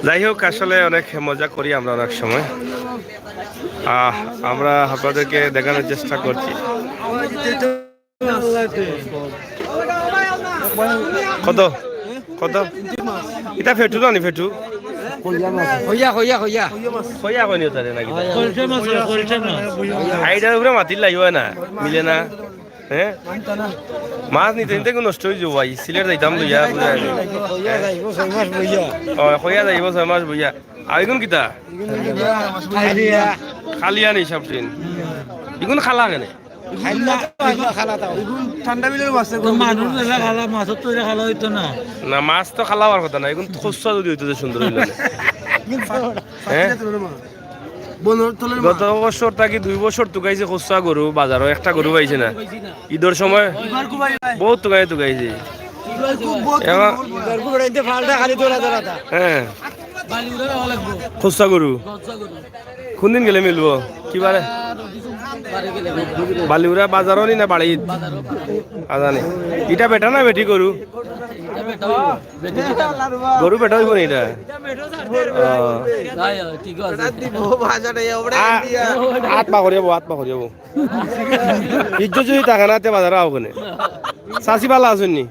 যাই হোক, আসলে অনেক মজা করি আমরা অনেক সময়। আহ, আমরা আপনাদেরকে দেখানোর চেষ্টা করছি। কত? কত? ইটা ফেটু না নি, ফেটু? কইয়া, কইয়া, কইয়া। কইয়া কইনি তারে নাকি? খলসা মাছ, খলসা মাছ। আইডার উপরে মাতির লাগিও না, মিলে না। হ্যাঁ? মাছ নিতে নিতে নষ্ট অই যাইবো ভাই। সিলেট যাইতাম লইয়া, বুঝা যায়। কইয়া যাইবো ছয় মাস বইয়া। ও, কইয়া যাইবো ছয় মাস বইয়া। আর ইগুন কিতা? খালিয়া। খালিয়া নি সব দিন। ইগুন খালা কেনে? খালা, খালা তাও। ঠান্ডা বিলের মাছ। তো মানুষ এলা খালা, মাছর তো এলা খালা অইতো না। না, মাছ তো খালা অওয়ার কথা না। ইগুন খুচরা যদি অইতো তো সুন্দর অইলো না। হ্যাঁ? বনর তলের মাছ। গত বছর থাকি দুই বছর তুকাইছে খুচরা গরু, বাজারো একটা গরু পাইছে না। ইদর সময় বহুত তুকাই তুকাইছে। খুব বহুত এখন গরু। গরু বেড়াইতে ফালটা খালি দৌড়া দৌড়া তা। হ্যাঁ। খুচরা গরু। কোন দিন গেলে মিলবো? কি বারে? বালিউরা বাজারো নি না বাড়িত? আজানি। ইটা বেটা না বেটি গরু? গরু বেটা অইবো নি ইটা? ও। আ-, আত পা করিয়া বউ, আত পা করিয়া বউ। ইজ্জত যদি থাকে না, তে বাজারো আও কেনে? চাচি বালা আছইন নি?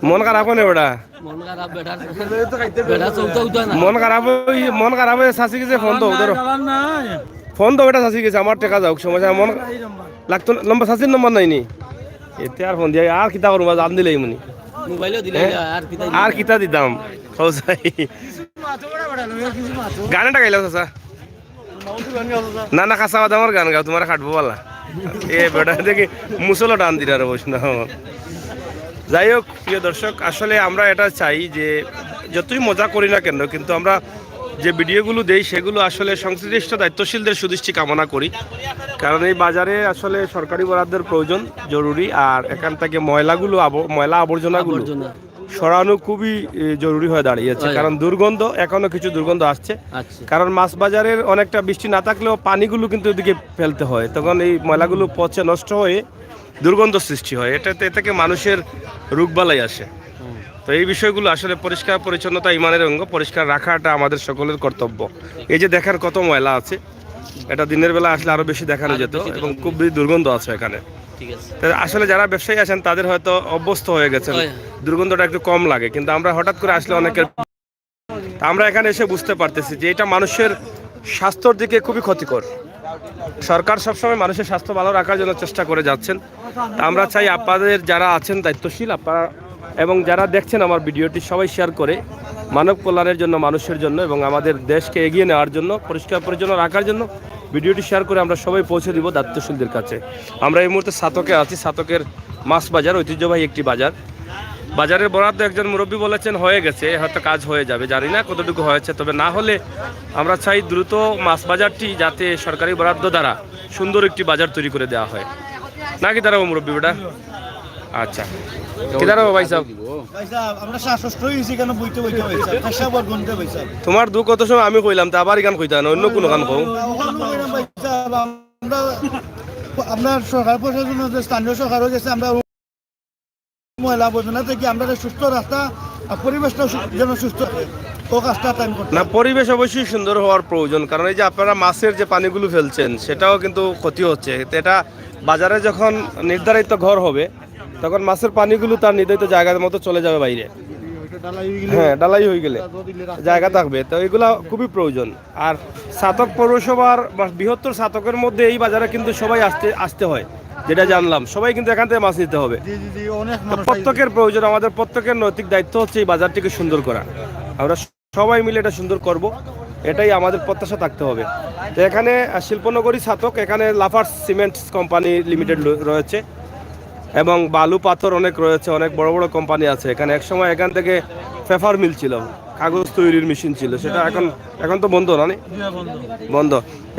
মন খারাপ কেনে বেটা? মন খারাপ বেটার। বেটা চলতে উঠে না। মন খারাপ অই, মন খারাপ অই চাচির গেছে ফোন দেও, ধরো। ফোন দেও বেটা চাচির গেছে, আমার টেকা যাউক, সমস্যা নাই, মন লাগতো না, নম্বর, চাচির নম্বর নাই নি? এতে আর ফোন দিয়া আর কিতা করমু, জান দিলাই মনি। মোবাইলও দিলাই, হ্যাঁ? আর কিতা আর দিতাম? কিতা দিতাম? ও চাই। গান একটা গাইলাও চাচা। না, না, কাঁচা বাদামর গান গাও, তোমার কাটবো বালা। এ বেটা দেখি মুসলো টান দিল আর বস না। যাই হোক, প্রিয় দর্শক, আসলে আমরা এটা চাই যে যতই মজা করি না কেন, কিন্তু আমরা যে ভিডিওগুলো দেই, সেগুলো আসলে সংশ্লিষ্ট দায়িত্বশীলদের সুদৃষ্টি কামনা করি। কারণ এই বাজারে আসলে সরকারি বরাদ্দের প্রয়োজন জরুরি। আর এখান থেকে ময়লাগুলো আব- ময়লা আবর্জনাগুলো আবর্জনা। সরানো খুবই এ, জরুরি হয়ে দাঁড়িয়েছে। হয়। কারণ দুর্গন্ধ, এখনো কিছু দুর্গন্ধ আসছে। আচ্ছা। কারণ মাছ বাজারের অনেকটা বৃষ্টি না থাকলেও পানিগুলো কিন্তু এদিকে ফেলতে হয়, তখন এই ময়লাগুলো পচে নষ্ট হয়ে দুর্গন্ধ সৃষ্টি হয়। এটাতে, এ থেকে মানুষের রোগবালাই আসে। তো এই বিষয়গুলো আসলে পরিষ্কার পরিচ্ছন্নতা ইমানের অঙ্গ, পরিষ্কার রাখাটা আমাদের সকলের কর্তব্য। এই যে দেখেন কত ময়লা আছে, এটা দিনের বেলা আসলে আরো বেশি দেখানো আরো যেত বেশি এবং দেখানো খুব যেত। বেশি দুর্গন্ধ আছে এখানে। ঠিক আছে। তো আসলে যারা ব্যবসায়ী আছেন তাদের হয়তো অভ্যস্ত হয়ে গেছেন, হয়। দুর্গন্ধটা একটু কম লাগে, কিন্তু আমরা হঠাৎ করে আসলে অনেকের, তা আমরা এখানে এসে বুঝতে পারতেছি যে এটা মানুষের স্বাস্থ্যর দিকে খুবই ক্ষতিকর। সরকার সবসময় মানুষের স্বাস্থ্য ভালো রাখার জন্য চেষ্টা করে যাচ্ছেন। তা আমরা চাই আপনাদের যারা আছেন দায়িত্বশীল, আপনারা এবং যারা দেখছেন আমার ভিডিওটি, সবাই শেয়ার করে মানব কল্যাণের জন্য, মানুষের জন্য এবং আমাদের দেশকে এগিয়ে নেওয়ার জন্য, পরিষ্কার পরিচ্ছন্ন রাখার জন্য ভিডিওটি শেয়ার করে আমরা সবাই পৌঁছে দিব দায়িত্বশীলদের কাছে। আমরা এই মুহূর্তে ছাতকে আছি, ছাতকের মাছ বাজার, ঐতিহ্যবাহী একটি বাজার। বাজারের বরাদ্দ একজন মুরব্বী বলেছেন হয়ে গেছে, হয়তো কাজ হয়ে যাবে, জানি না কতটুকু হয়েছে, তবে না হলে আমরা চাই দ্রুত মাছ বাজারটি যাতে সরকারি বরাদ্দ দ্বারা সুন্দর একটি বাজার তৈরি করে দেওয়া হয়। না কিতা রে মুরব্বী বেটা? আচ্ছা, কিতা রে ভাই সাহেব? ভাই সাহেব, আমরা শ্বাসকষ্ট হয়ে গেছি কেন বইতে বইতে ভাই সাহেব, পেশাব আর গন্ধে ভাই সাহেব। তোমার দুঃখ কত সময় আমি কইলাম, তা আবার ইখান কইতা না, অন্য কোনো গান কও। ওখানে কইলাম ভাই সাহেব, আমরা আপনার সরকার প্রশাসন হতে স্থানীয় সরকার হয়ে গেছে, আমরা ময়লা আবর্জনা থেকে আমরা সুস্থ রাস্তা আর পরিবেশটা সু- যেন সুস্থ থাকে, ও কাজটা তাই করতে না, হবে। পরিবেশ অবশ্যই সুন্দর হওয়ার প্রয়োজন, কারণ এই যে আপনারা মাছের যে পানিগুলো ফেলছেন, সেটাও কিন্তু ক্ষতি হচ্ছে। তো এটা বাজারে যখন নির্ধারিত ঘর হবে, তখন মাছের পানিগুলো তার নির্ধারিত জায়গার মতো চলে যাবে বাইরে। হ্যাঁ, ঢালাই হয়ে গেলে জায়গা থাকবে, তো এগুলা খুবই প্রয়োজন। আর ছাতক পৌরসভার বা বৃহত্তর ছাতকের মধ্যে এই বাজারে কিন্তু সবাই আসতে আসতে হয়, যেটা জানলাম, সবাই কিন্তু এখান থেকে মাছ নিতে হবে। জি, জি, জি, অনেক তো মানুষ আইছে। প্রত্যেকের প্রয়োজন, আমাদের প্রত্যেকের নৈতিক দায়িত্ব হচ্ছে এই বাজারটিকে সুন্দর করা। আমরা সবাই মিলে এটা সুন্দর করব, এটাই আমাদের প্রত্যাশা থাকতে হবে। তো এখানে আহ, শিল্পনগরী ছাতক, এখানে লাফার্জ সিমেন্টস কোম্পানি লিমিটেড রয়েছে এবং বালু পাথর অনেক রয়েছে, অনেক বড় বড় কোম্পানি আছে এখানে। একসময় এখান থেকে পেপার মিল ছিল, কাগজ তৈরির মেশিন ছিল, সেটা এখন, এখন তো বন্ধ না নি? বন্ধ।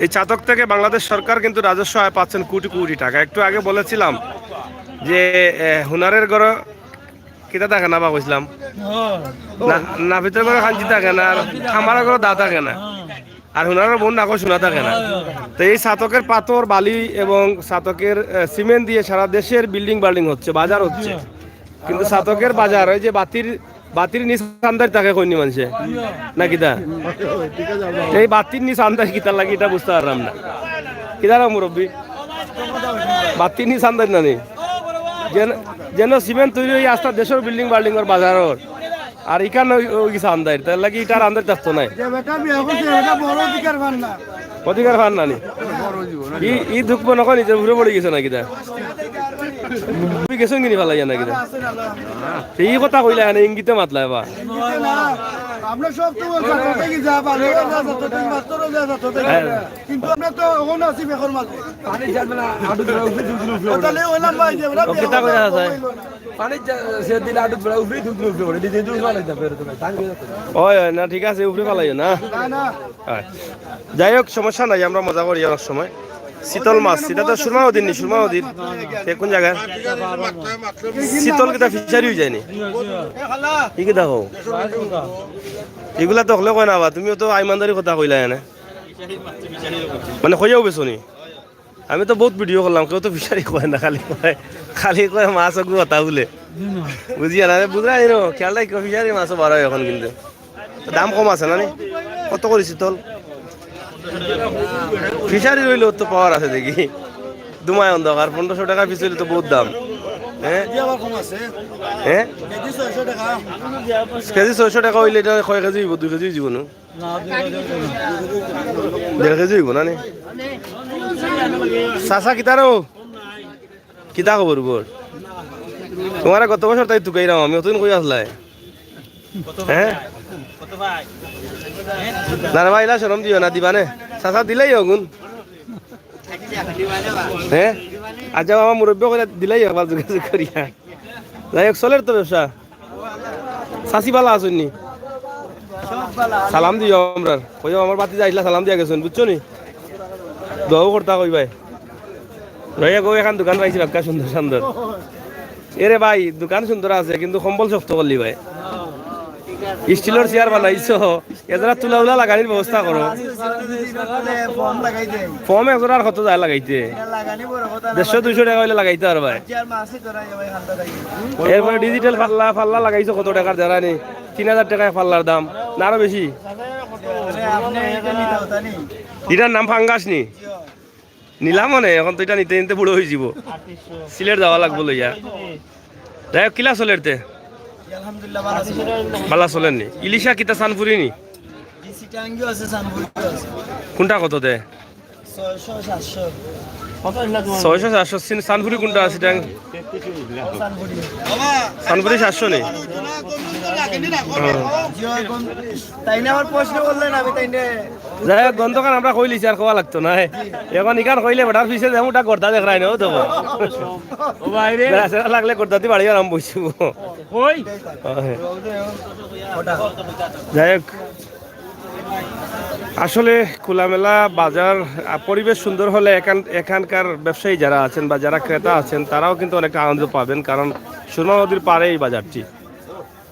এই ছাতক থেকে বাংলাদেশ সরকার কিন্তু রাজস্ব আয় পাচ্ছেন কোটি কোটি টাকা। একটু আগে বলেছিলাম যে এ, হুনারের ঘরে কিতা থাকে না বা কইছিলাম, না, নাপিতের ঘরে খাঞ্চি থাকে না, আর খামারের ঘরে দা থাকে না, আর হুনারের বউর নাকো সোনা থাকে না। তো এই ছাতকের পাথর, বালি এবং ছাতকের আহ, সিমেন্ট দিয়ে সারা দেশের বিল্ডিং বাল্ডিং হচ্ছে, বাজার হচ্ছে, কিন্তু ছাতকের বাজার, ওই যে বাতির, বাতির নিচ আন্দাইর তাকে কইনি মানষে, না কিতা? এই বাতির নিচ আন্দাইর কিতা লাগি, এটা বুঝতে পারলাম না। কিতা রে মুরব্বী, বাতির নিচ আন্দাইর না নি? যেন, যেন সিমেন্ট তৈরি হয়ে আস্তা দেশের বিল্ডিং বাল্ডিং ওর বাজারর, আর ইখান ওই, ওই কিছু আন্দাইর, তার লাগি ইটার আন্দাইর থাকতো নাই। যে বেটা বিয়া করছে, বেটা বড় অধিকার পান না। অধিকার পান না নি? ই, ই দুঃখ মনে হয় নিজের উপরে পড়ে গেছে না কিতা? তুমি গেছো কিনি ফালাইয়া না কিতা? এই কথা কইলা এনে ইঙ্গিতে মাতলা এবার। আমরা সব তো বলছি, কোথায় কি যা পারে, যা যা, কোথায় কি মাস্টারও যা যা, কোথায় কি। হ্যাঁ। কিন্তু আমরা তো এখন আছি বেকর মাঝে। পানি যাবে না, আটু ধরে উপরে তুলতে উপরে ওঠে। তাহলে ওই লম্বা হয়ে যাবে না, ও, কিতা কইরা আছে? পানি যা-, সে দিলে আটু ধরে উপরে তুলতে উপরে ওঠে। নিজে তুলতে পারে না, বেরোতে পারে। পানি বেরোতে পারে। ওই, ওই, না, ঠিক আছে, উপরে ফালাইও না। না, না। হ্যাঁ। যাই হোক, সমস্যা নাই, আমরা মজা করি অনেক সময়। শীতল মাছ, এটা তো সুরমা নদীর নি, সুরমা নদীর। এ কোন জায়গায়? শীতল কিতা ফিশারি হয়ে যায়নি? কি কি দেখো? এগুলা তো হকলে কয় না বা, তুমিও তো ইমানদারি কথা কইলা এনে। মানে কইয়াও বেছো নি? আমি তো বহুত ভিডিও করলাম, কেউ তো ফিশারি কয় না, খালি কয়, খালি কয় মাছ ওগু কথা বলে। বুঝিয়া না, বুঝলাই নো, খেয়াল রাখি ফিশারি মাছও বাড়ায় এখন কিন্তু। দাম কম আছে না নি? কত করি শীতল? ফিশারি রইলে তো পাওয়ার আছে দেখি। দুমায় অন্ধকার, পনেরোশো টাকা পিস হইলে তো বহুত দাম। হ্যাঁ? কেজি আবার কম আছে। হ্যাঁ? কেজি ছয়শো টাকা। কেজি ছয়শো টাকা হইলে এটা কয় কেজি হইব? দুই কেজি হইব না? না, দুই কেজি হইব না। দেড় কেজি হইব না নি? চাচা, কিতারও? কিতা খবর বল? তোমারে গত বছর তাই তুকাইরাম আমি, অতদিন কই আসলাই? হ্যাঁ? না রে ভাই, ইলা শরম দিও না, দিবা নে। চাচা দিলাই অগুন। হ্যাঁ? আচ্ছা, আমার মুরব্বী কইলা দিলাই একবার যোগাযোগ করিয়া। যাই হোক, চলের তো ব্যবসা। চাচি ভালা আছইন নি? সালাম দিও আমরার। কইও আমার ভাতিজা আইলা, সালাম দিয়া গেছইন, বুঝছো নি? দোয়াও করতা কইবায়। ভাইয়া গো, এখান দোকান পাইছি বাক্কা সুন্দর সুন্দর। এরে ভাই, দোকান সুন্দর আছে, কিন্তু কম্বল শক্ত করলি ভাই। স্টিলর চেয়ার বানাইছো, এজরা তুলা উলা লাগানির ব্যবস্থা করো। ফর্ম এজরার কত যায় লাগাইতে? দেড়শো দুইশো টেকা অইলে লাগাইতে পারবায়। এরপরে ডিজিটাল পাল্লা, পাল্লা লাগাইছো কত টেকার জানি? তিন হাজার টেকা এক পাল্লার দাম, না আরো বেশি? ইটার নাম ফাঙ্গাস নি? নিলাম মানে, এখন তো ইটা নিতে নিতে বুড়ো অইযিবো। সিলেট যাওয়া লাগবো লইয়া। যাই হোক, কিলা চলের তে? আলহামদুলিল্লাহ, ভালা চলের। ভালা চলের নি? ইলিশা কিতা সানফুরি নি? জি, সিটাঙ্গিও আছে, সানফুরিও আছে। কোনটা কত দে? ছয়শো, সাতশো। ছয়শো, সাতশো। সিন-, সানফুরি কোনটা আছে, সিটাং? সানফুরি। সানফুরি সাতশো নি? জি, ওই কোন-, তাইলে আমার প্রশ্ন করলেন, আমি তাইলে যাই হোক, গন্ধখান আমরা কইলিছি, আর কওয়া লাগতো না। এখন ইখান কইলে বেটার পিছে যেমন ওটা গর্দা দেখ রায় না, ও তো। ও ভাই রে। বেটা সেটা লাগলে গর্দাতি বাড়ি আরাম বইছু। কই? যাই হোক, আসলে খোলামেলা বাজার, আ, পরিবেশ সুন্দর হলে এখান-, এখানকার ব্যবসায়ী যারা আছেন বা যারা ক্রেতা আছেন, তারাও কিন্তু অনেকটা আনন্দ পাবেন, কারণ সুরমা নদীর পাড়ে এই বাজারটি।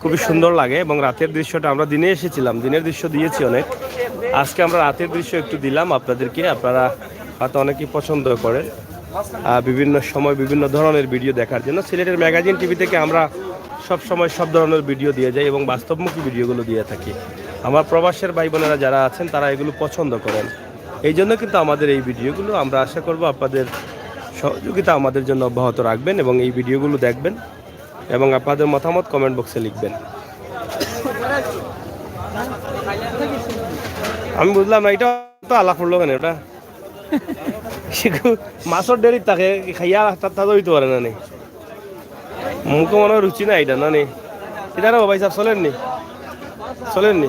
খুবই সুন্দর লাগে। এবং রাতের দৃশ্যটা, আমরা দিনে এসেছিলাম, দিনের দৃশ্য দিয়েছি অনেক, আজকে আমরা রাতের দৃশ্য একটু দিলাম আপনাদেরকে। আপনারা হয়তো অনেকেই পছন্দ করেন, আহ, বিভিন্ন সময় বিভিন্ন ধরনের ভিডিও দেখার জন্য। সিলেটের ম্যাগাজিন টিভি থেকে আমরা সব সময় সব ধরনের ভিডিও দিয়ে যাই এবং বাস্তবমুখী ভিডিওগুলো দিয়ে থাকি। আমার প্রবাসের ভাই বোনেরা যারা আছেন, তারা এগুলো পছন্দ করেন, এই জন্য কিন্তু আমাদের এই ভিডিওগুলো। আমরা আশা করব আপনাদের সহযোগিতা আমাদের জন্য অব্যাহত রাখবেন এবং এই ভিডিওগুলো দেখবেন এবং আপনাদের মতামত কমেন্ট বক্সে লিখবেন। আমি বুঝলাম না, এটা তো আলাপ পড়লো কেন? ওটা শিখু মাছর ডেরি থাকে, খাইয়া তা-, তাজা হইতে পারে না নি? মুখে মনে হয় রুচি নাই এটা, না নি? এটা রে ভাই সাহেব, চলেননি? চলেননি?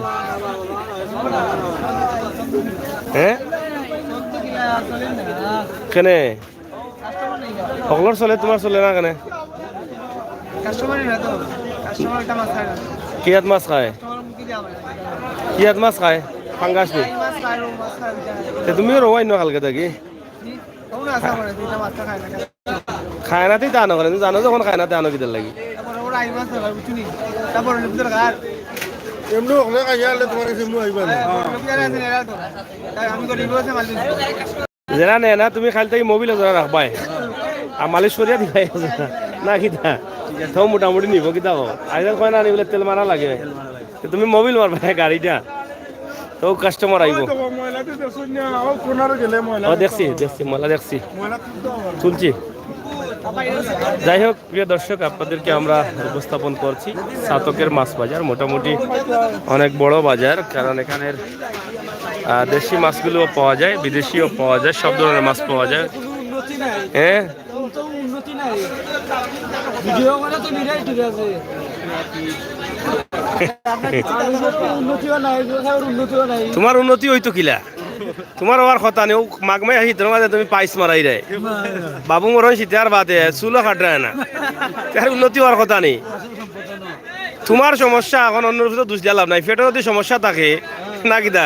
হ্যাঁ? কেনে? হকলর চলে, তোমার চলে না কেনে? কাস্টমারই না তো। কাস্টমার একটা মাছ খায় না। কিয়াত মাছ খায়? কাস্টমার মুখে দিয়ে আবার। কিয়াত মাছ খায়? ফাঙ্গাস নি? এই মাছ খায়, রৌ মাছ খায়, ওইটা খায়। তে তুমিও রৌ আইনো কালকে থাকি? জি। ও না, আশা করে, দুইটা মাছ তো খায় না। খায় না, তুই তা আনো করে, তুই জানো যখন খায় না, তা আনো কিতার লাগি? তারপরে ওরা আই মাছ ধরে, বুঝছো নি? তারপরে লোক দরকার। এমনি ওখানে খাইয়া আনলে তোমার কাছে মু আইবা না। হ্যাঁ, লোক যারা আছেন, এরা তো। তাই আমি গরিব আছে, মালিক। যেরা নেয় না, তুমি খালি তাই মোবিল ধরে রাখবায়। আর মালিশ করিয়া দিবাই। না কিতা? তাও মোটামুটি নিব কিতা কও? আইজান কয় না নি বলে তেল মারা লাগে। তো তুমি মোবিল মারবায় গাড়িটা। তো কাস্টমার আইব। ওই তো ময়লাতে দেখছো না, ও কোনারে গেলে ময়লা ও দেখছি, দেখছি, ময়লা দেখছি। ময়লা তুলতে হবে। তুলছি। যাই হোক, প্রিয় দর্শক, আপনাদেরকে আমরা উপস্থাপন করছি ছাতকের মাছ বাজার। মোটামুটি অনেক বড় বাজার, কারণ এখানের, আহ, দেশি মাছগুলোও পাওয়া যায়, বিদেশিও পাওয়া যায়, সব ধরনের মাছ পাওয়া যায়। কোনো উন্নতি নাই। হ্যাঁ? কোনো তো উন্নতি নাই। ভিডিও করে তো নিরাই ঠিক আছে। উন্নতিও নাই, এগুলো সব উন্নতিও নাই। তোমার উন্নতি হইতো কিলা? তোমার হওয়ার কথা নেই, ও মাগমাই আসি, তোমার মাঝে তুমি পাইস মারাই রে। বাবু মরণ শীতে আর বাদে, চুলো কাটরায় না। তার উন্নতি হওয়ার কথা নেই। তোমার সমস্যা, এখন অন্য রূপে তো দোষ দিয়া লাভ নাই। পেটে যদি সমস্যা থাকে, না কিতা?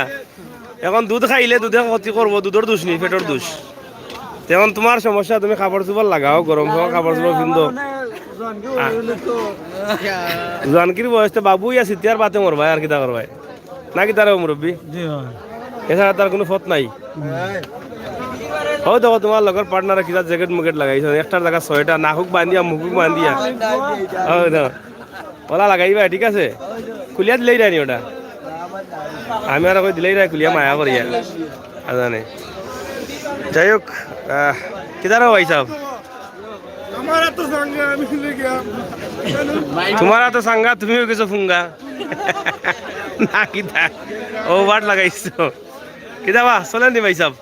এখন দুধ খাইলে দুধে ক্ষতি করবো, দুধর দোষ নেই, পেটর দোষ। তেমন তোমার সমস্যা, তুমি কাপড় চোপড় লাগাও, গরম সময় কাপড় চোপড় পিন্দো। আ-, জোয়ানকির বয়সে বাবু ইয়া শীতে আর বাদে মরবায়, আর কিতা করবায়? না কিতা রে মুরব্বি? জি ভাই। এছাড়া তার কোনো পথ নাই। ও দেখো, তোমার লগর পার্টনারে কিতা জ্যাকেট মুকেট লাগাইছে, একটার জায়গা ছয়টা, নাকুক বান্ধিয়া, মুকুক বান্ধিয়া। ও দেখো, ওলা লাগাইবা, ঠিক আছে? খুলিয়া দিলেই রায় নি ওটা। আমি আর কই দিলেই রায়, খুলিয়া মায়া করিয়া। আজানে। যাই হোক, আহ, কিদারো ভাই সাহেব? আমার তো সাঙ্গা, আমি ভুলে গেলাম। তোমার তো সাঙ্গা, তুমিও কিছু ফুঙ্গা। না কিতা? ও বাট লাগাইছো। কিতা বা, চলেন নি ভাই সাহেব?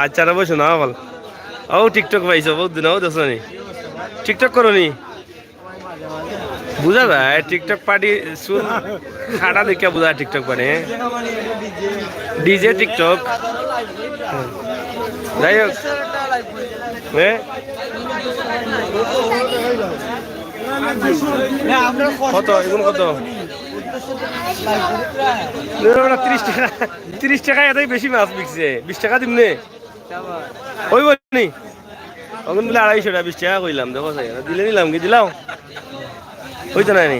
আচ্ছা, রে বসো না, বল। ও TikTok পাইছো, বহুত দিন, ও দেখছো নি? TikTok করো নি? বুঝা যায়, TikTok পার্টি চুল কাটা দেখিয়া বুঝা যায় TikTok পার্টি, হ্যাঁ? DJ TikTok। হ্যাঁ। যাই হোক। হ্যাঁ? কত? এগুলো কত? তিরিশ টেকা, তিরিশ টেকা এটাই বেশি মাছ বিকছে, বিশ টেকা দিমনে? অইবো নি? অখন বুলে আড়াইশো টেকা, বিশ টেকা কইলাম, দেখো চাই, দিলে নিলাম কি, দিলাও? অইতো নায় নি?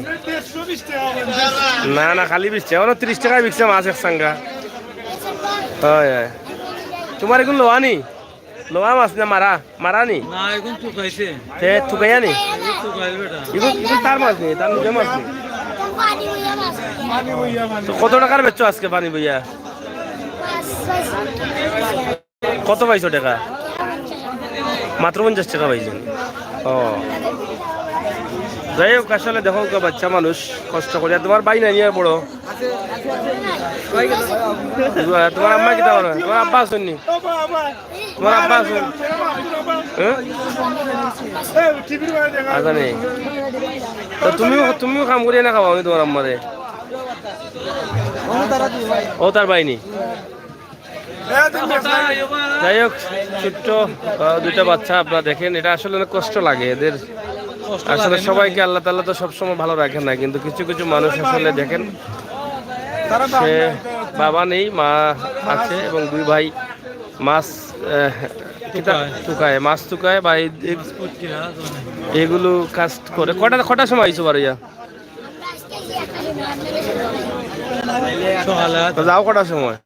না, না, খালি বিশ টেকা, অনো তিরিশ টেকায় বিকছে মাছ এক চাঙ্গা। অয়, অয়। তুমার ইগুন লওয়া নি? লওয়া মাছ না মারা? মারা নি? না, ইগুন তুকাইছে। তে তুকাইয়া নি? ইগুন তুকাইল বেটা। ইগুন, ইগুন তার মাছ নি, তার নিজর মাছ নি। তো কত টেকার বেচছো আজকে পানি বইয়া? কত পাইছো টেকা? মাত্র পঞ্চাশ টেকা পাইছো। ও। যাই হোক, আসলে দেখো, বাচ্চা মানুষ কষ্ট করিয়া, তুমার ভাই নাই নি আর বড়? তুমার আম্মা কিতা করইন? তুমার আব্বা আছইন নি? তুমার আব্বা আছইন? হ্যাঁ? আচ্ছা, নেই। তো তুমিও, তুমিও কাম করিয়া না খাওয়াও নি তুমার আম্মারে? ও তার ভাই নি? যাই হোক, ছোট্ট, আহ, দুইটা বাচ্চা আপনারা দেখেন, এটা আসলে অনেক কষ্ট লাগে এদের। আসলে সবাইকে আল্লাহ তাআলা তো সবসময় ভালো রাখেন না, কিন্তু কিছু কিছু মানুষ আসলে দেখেন, সে বাবা নেই, মা আছে এবং দুই ভাই মাছ, আহ, কিতা তুকায়। তুকায়, মাছ তুকায় বা এই, এই, মাছ পুটকি না, তো না। এগুলো কাজ করে। কটা, কটার সময় আইছো বারইয়া? সকালে। তো যাও কটার সময়?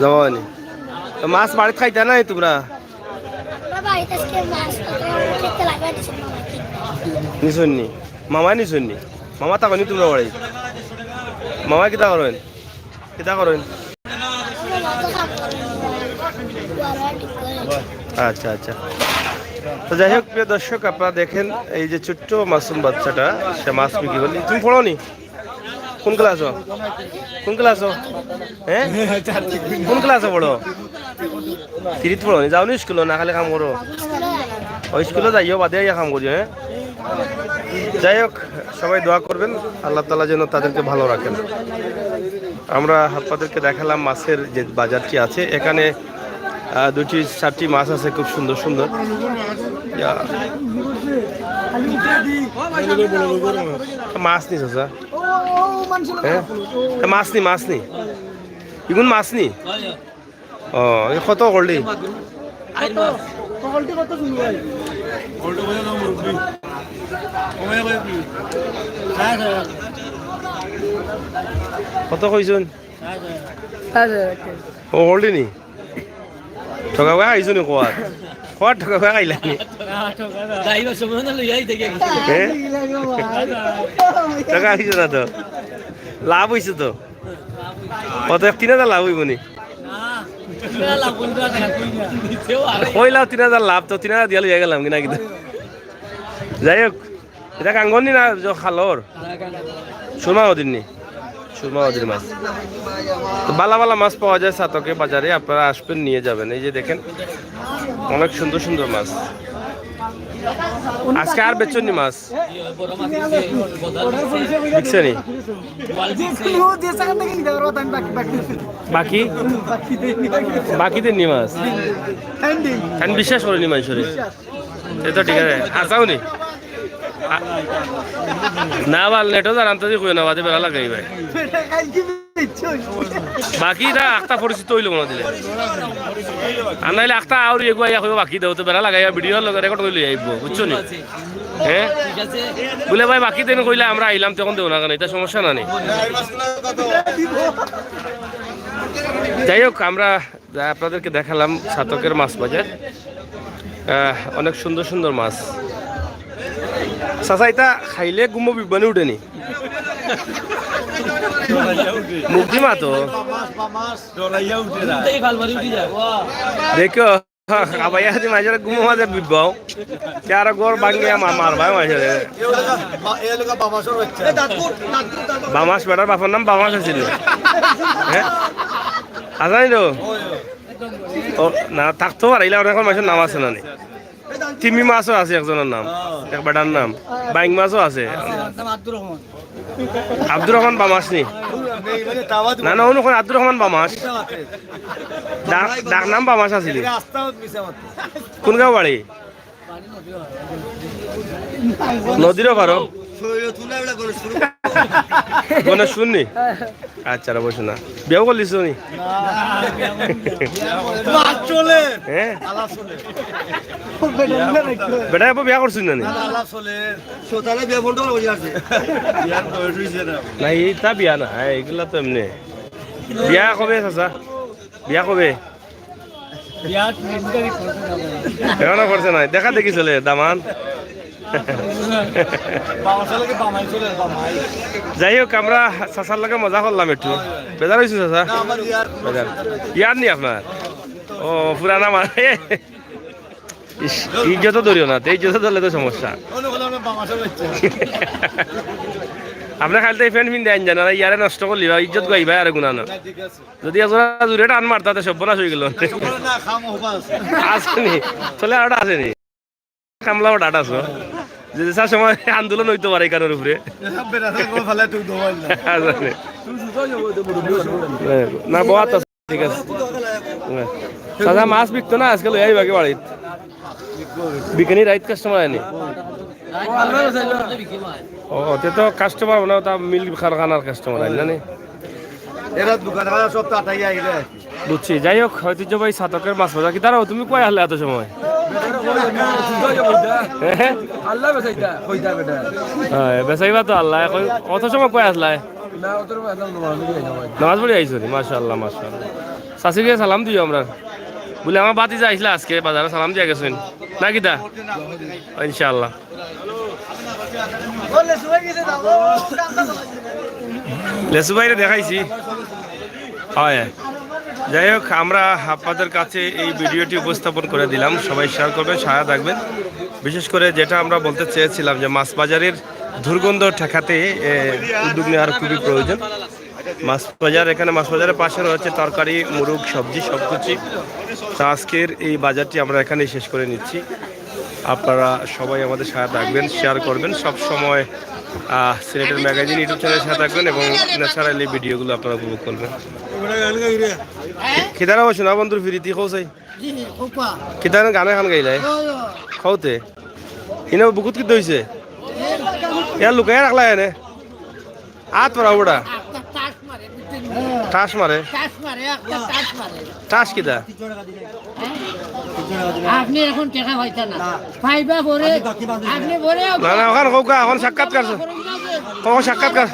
যাও নি। তো মাছ বাড়িত খাইতা নাই তুমরা? বাবা, এটা আজকে মাছ, খেতে লাগবে, দিছে মামা। নিছইন নি? মামায় নিছইন নি? মামা থাকইন নি তুমরা বাড়ি? মামায় কিতা করইন? কিতা করইন? আচ্ছা, আচ্ছা। তো যাই হোক, প্রিয় দর্শক, আপনারা দেখেন এই যে ছোট্ট মাসুম বাচ্চাটা, সে মাছ বিক্রি করলি। তুমি পড়ো নি? কোন ক্লাসো? কোন ক্লাসো? হ্যাঁ? কোন ক্লাসো পড়ো? তিরিত পড়ো নি? যাও নি স্কুলো, না খালি কাম করো? ও স্কুলো যাইও, বাদে আইয়া কাম করিও, হ্যাঁ? যাই হোক, সবাই দোয়া করবেন, আল্লাহ তাআলা যেন তাদেরকে ভালো রাখেন। আমরা আপনাদেরকে দেখালাম মাছের যে বাজারটি আছে, এখানে, আহ, দুটি চারটি মাছ আছে খুব সুন্দর সুন্দর। ইয়া। মাছ নি, চাচা? হ্যাঁ? এ, মাছ নি, মাছ নি? ইগুন মাছ নি? ও, এ কত করলি? কত কইছইন? ও, করলি নি? ঠকা খাইছো নি কোয়াত? কোয়াত ঠকা খাইলা নি? হ্যাঁ? ঠকা খাইছো না তো? লাভ অইছে তো? কত, এক তিন হাজার লাভ অইবো নি? কইলাও তিন হাজার লাভ, তো তিন হাজার দিয়া লইয়া গেলাম কি না কিন্তু? যাই হোক, এটা কাঙ্গন নি না যে খালর? সুরমা নদীর নি? সুরমা নদীর মাছ। তো বালা বালা মাছ পাওয়া যায় ছাতকে বাজারে, আপনারা আসবেন, নিয়ে যাবেন। এই যে দেখেন, অনেক সুন্দর সুন্দর মাছ। আজকে আর বেচছইন নি মাছ? বিকছে নি? বাকি? বাকি দেন নি মাছ? আমি বিশ্বাস করি নি মানুষরে। এ তো ঠিক আছে, হাছাও নি? আ-, না, বাল নেটও জানান তো কইও না, বাদে বেড়া লাগাই ভাই। বাকি এটা আখতা পরিচিত অইলো মনে দিলে। আর নাইলে আখতা আউরি এগুয়া ইয়া কইবো বাকি দেও, তো বেড়া লাগাইয়া ভিডিও লগে রেকর্ড করি লই আইবো, বুঝছো নি? হ্যাঁ? বুলে ভাই বাকি দেন কইলে আমরা আইলাম তখন দেও না কেন, এটা সমস্যা না নি? যাই হোক, আমরা যা আপনাদেরকে দেখালাম ছাতকের মাছ বাজার, আহ, অনেক সুন্দর সুন্দর মাছ। চাচা, এটা খাইলে ঘুমো বিবানি উঠে নি? মুখ দি মাতো। দেখো, খাবাইয়া যদি মাঝে ঘুমো মাঝে বিবাও, তে আর ঘর ভাঙিয়া মা-, মারবায় মাঝে। বামাস বেটার বাপর নাম বামাস আছিল। হ্যাঁ? আছে নি তো? ও, না, থাকতো পারে, ইলা অনেক মাছের নাম আছে না নি? তিমি মাছও আছে একজনের নাম, এক বেটার নাম। বাইং মাছও আছে। আব্দুর রহমান বামাস নি? না, না, অন্য কোন আব্দুর রহমান বামাস। ডাক, ডাক নাম বামাস আছিল। কোন গাঁও বাড়ি? নদীরও পারো। গণেশ শুননি? আচ্ছা, রে বসো না। বিয়াও করলিস নি? মাছ চলে। হ্যাঁ? বেটা, এবার বিয়া করছিস না নি? আলা চলে। সোতালে বিয়া বন্ধ করে বসে আছে। বিয়ার বয়স হইছে না। না, এইটা বিয়া না, হ্যাঁ, এগুলা তো এমনি। বিয়া কবে, চাচা? বিয়া কবে? বিয়া তিন তারিখ করছে না। এখনো করছে নাই, দেখা দেখি চলে, দামান। বাবা চলে কি বামাই চলে, বামাই। যাই হোক, আমরা চাচার লগে মজা করলাম একটু। বেজার হইছে চাচা? না, আমার ইয়ার বেজার। ইয়ার নি আপনার? ও, পুরানা মানে। ইস, ইজ্জত ধরিও না, তে ইজ্জত ধরলে তো সমস্যা। অন্য কথা আমরা বাবা চলে যাচ্ছে। আপনি খালি তো এই প্যান্ট পিনতে আইন জানা, ইয়ারে নষ্ট করলি বা ইজ্জত গাইবা আর গুণা না। না, ঠিক আছে। যদি একজোড়া জুরে টান মারতা, তে সর্বনাশ হয়ে গেল। না, খাম হবা আছে। আছে নি? চলে আর আছে নি? কামলা ওটা আছে। যে যে সময় আন্দোলন হইতে পারে এখানের উপরে। বেড়া থাকবো, ফালাই তুই দোয়াল না। আছে নি? না, বওয়াত আছে, ঠিক আছে। হ্যাঁ। চাচা, মাছ বিকতো না, আজকে লই আইবা কি বাড়িত? বিকেনি রাইত কাস্টমার আইনি। ও, তে তো কাস্টমার মনে হয় তা মিল কারখানার কাস্টমার আইন না নি? এরা দোকান সব তো আটাই আইলে। বুঝছি, যাই হোক, ঐতিহ্যবাহী ছাতকের মাছ বাজার। কিতা রে, তুমি কই আছলায় এত সময়? আল্লাহ বেচাইতা, কইতা বেটা। হ্যাঁ, বেচাইবা তো আল্লাহ। এখন অত সময় কই আছলায়? না, অত সময় আছলাম, নামাজ পড়ি আইলাম ভাই। নামাজ পড়ি আইছো নি? মাশাআল্লাহ, মাশাআল্লাহ। চাচিরে সালাম দিও আমরা। বলে, আমার ভাতিজা আইছলা আজকে বাজারে, সালাম দিয়া গেছইন। না কিতা? ইনশাআল্লাহ। লেসু ভাইরে দেখাইছি। হয়। যাই হোক, আমরা আপনাদের কাছে এই ভিডিওটি উপস্থাপন করে দিলাম। সবাই শেয়ার করবেন, সাথে থাকবেন। বিশেষ করে যেটা আমরা বলতে চেয়েছিলাম যে মাছ বাজারের দুর্গন্ধ ঠেকাতে, এ, উদ্যোগ নেওয়ার খুবই প্রয়োজন। মাছ বাজার, এখানে মাছ বাজারের পাশে রয়েছে তরকারি, মুরুগ, সবজি, সব কিছু। তো আজকের এই বাজারটি আমরা এখানেই শেষ করে নিচ্ছি। আপনারা সবাই আমাদের সাথে থাকবেন, শেয়ার করবেন, সব সময়, আহ, সিলেটের ম্যাগাজিন YouTube চ্যানেলের সাথে থাকবেন এবং ন্যাচারালি ভিডিওগুলো আপনারা উপভোগ করবেন। কিতারা বসে না বন্ধুর ফিরিতি কৌসাই? কিতারা গান এখন গাইলাই? কৌতে? ইনে বুকুত কিতা হইছে? ইয়ার লুকাইয়া রাখলা এনে। আত পড়া উড়া। ঠাস মারে। ঠাস কিতা? আপনি এখন টেকা পাইতা না। পাইবা পরে, আপনি পরে না, না, ওখান কৌকা, এখন সাক্ষাৎকার। কখন সাক্ষাৎকার?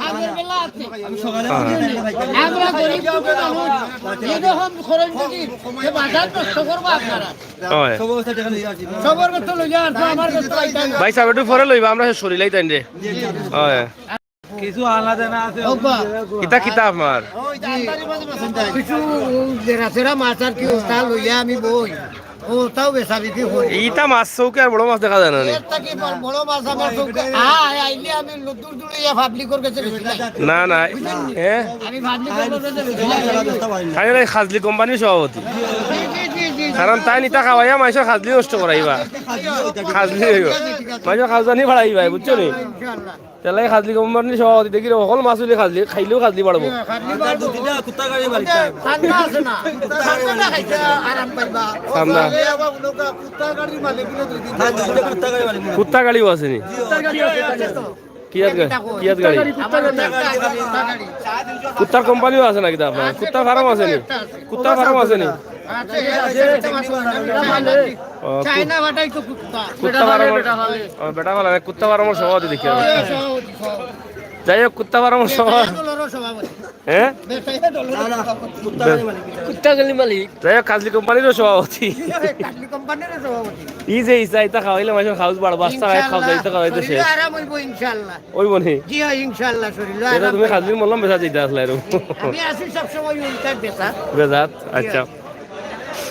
আমরা গরিব দুঃখী মানুষ, এরকম খরচ যদি, যে বাজার নষ্ট করবো আপনারা। হয়। সবর কথা লইয়া আর তো আমার কাছে পাইতা না। ভাই সাহেব, একটু পরে লইবা, আমরা শরীলাই তাইন রে। হয়। কিছু আনা দেনা আছে। কিতা কিতা আমার? কিছু জেরা সেরা মাছ আর কি ওটা লইয়া আমি বই। ওটাও বেচা বিক্রি করি। ইটা মাছ চৌকে আর বড় মাছ দেখা যায় না নি? এর থাকি বড়, বড় মাছ আমার চৌকে। হ্যাঁ, আইলে আমি দূর দূর ইয়া পাবলিকর কাছে বেশি নাই। না, না। হ্যাঁ? আমি পাবলিকর কাছে বেশি নাই। খালি ওই খাজলি কোম্পানির সভাপতি। জি, জি, জি, জি। কারণ তাইন ইতা খাওয়াইয়া মাইনষর খাজলি নষ্ট করাইবা। খাজলি হইব। মাইনষর খাজলানি বাড়াইবা, বুঝছো নি? ইনশাআল্লাহ। তেলাই খাজলি কোম্পানির সভাপতি দেখি রে, হকল মাছ হইলে খাজলি, খাইলেও খাজলি বাড়বো। খাজলি বাড়বো। ঠান্ডা আছে না? ঠান্ডা খাইতে আরাম পাইবা। ঠান্ডা। কুত্তা গাড়িও আছে নি? কুত্তা গাড়ি আছে তো। কিয়াত গাড়ি? কিয়াত গাড়ি? কুত্তার কোম্পানিও আছে নাকি তা আপনার? কুত্তার ফার্ম আছে নি? কুত্তার ফার্ম আছে নি? ও, কু-, চায়না বাটাই তো কুত্তা। কুত্তা ফার্ম। ও, বেটা ভালা, কুত্তা ফার্মর সভাপতি দেখি আমি। যাই হোক, কুত্তা ফার্মর সভাপতি। হ্যাঁ? কুত্তা গাড়ি মালিক। যাই হোক, খাজলি কোম্পানিরও সভাপতি। ই যে ইচ্ছা, ইতা খাওয়াইলে মাইনষর খাউজ বাড়বো, আস্তা খাই খাওয়া যায়, ইতা খাওয়াইতে শেষ। আরাম হইব ইনশাআল্লাহ। ওই বনে। জি হয়, ইনশাআল্লাহ, শরীর এটা আরাম তুমি পাইব। খাজলির মলম বেচা দিতে আসলে এরকম। আমি আছি সব সময় উল্টার বেচা। বেজাত, আচ্ছা।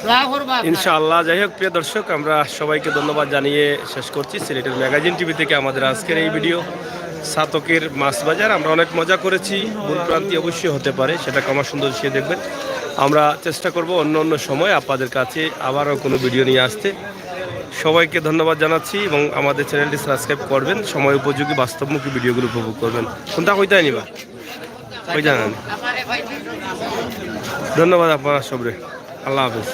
দোয়া করবা আপনারা। ইনশাআল্লাহ। যাই হোক, প্রিয় দর্শক, আমরা সবাইকে ধন্যবাদ জানিয়ে শেষ করছি সিলেটের ম্যাগাজিন টিভি থেকে আমাদের আজকের এই ভিডিও। ছাতকের মাছ বাজার, আমরা অনেক মজা করেছি। ভুল ভ্রান্তি অবশ্যই হতে পারে, সেটা ক্ষমা সুন্দর সে দেখবেন। আমরা চেষ্টা করব অন্য অন্য সময় আপনাদের কাছে আবারও কোনো ভিডিও নিয়ে আসতে। সবাইকে ধন্যবাদ জানাচ্ছি এবং আমাদের চ্যানেলটি সাবস্ক্রাইব করবেন, সময় উপযোগী বাস্তবমুখী ভিডিওগুলো উপভোগ করবেন। কোনটা কইতে আনিবা? ওই জানান। ধন্যবাদ আপনারা সবরে। আল্লাহ হাফেজ।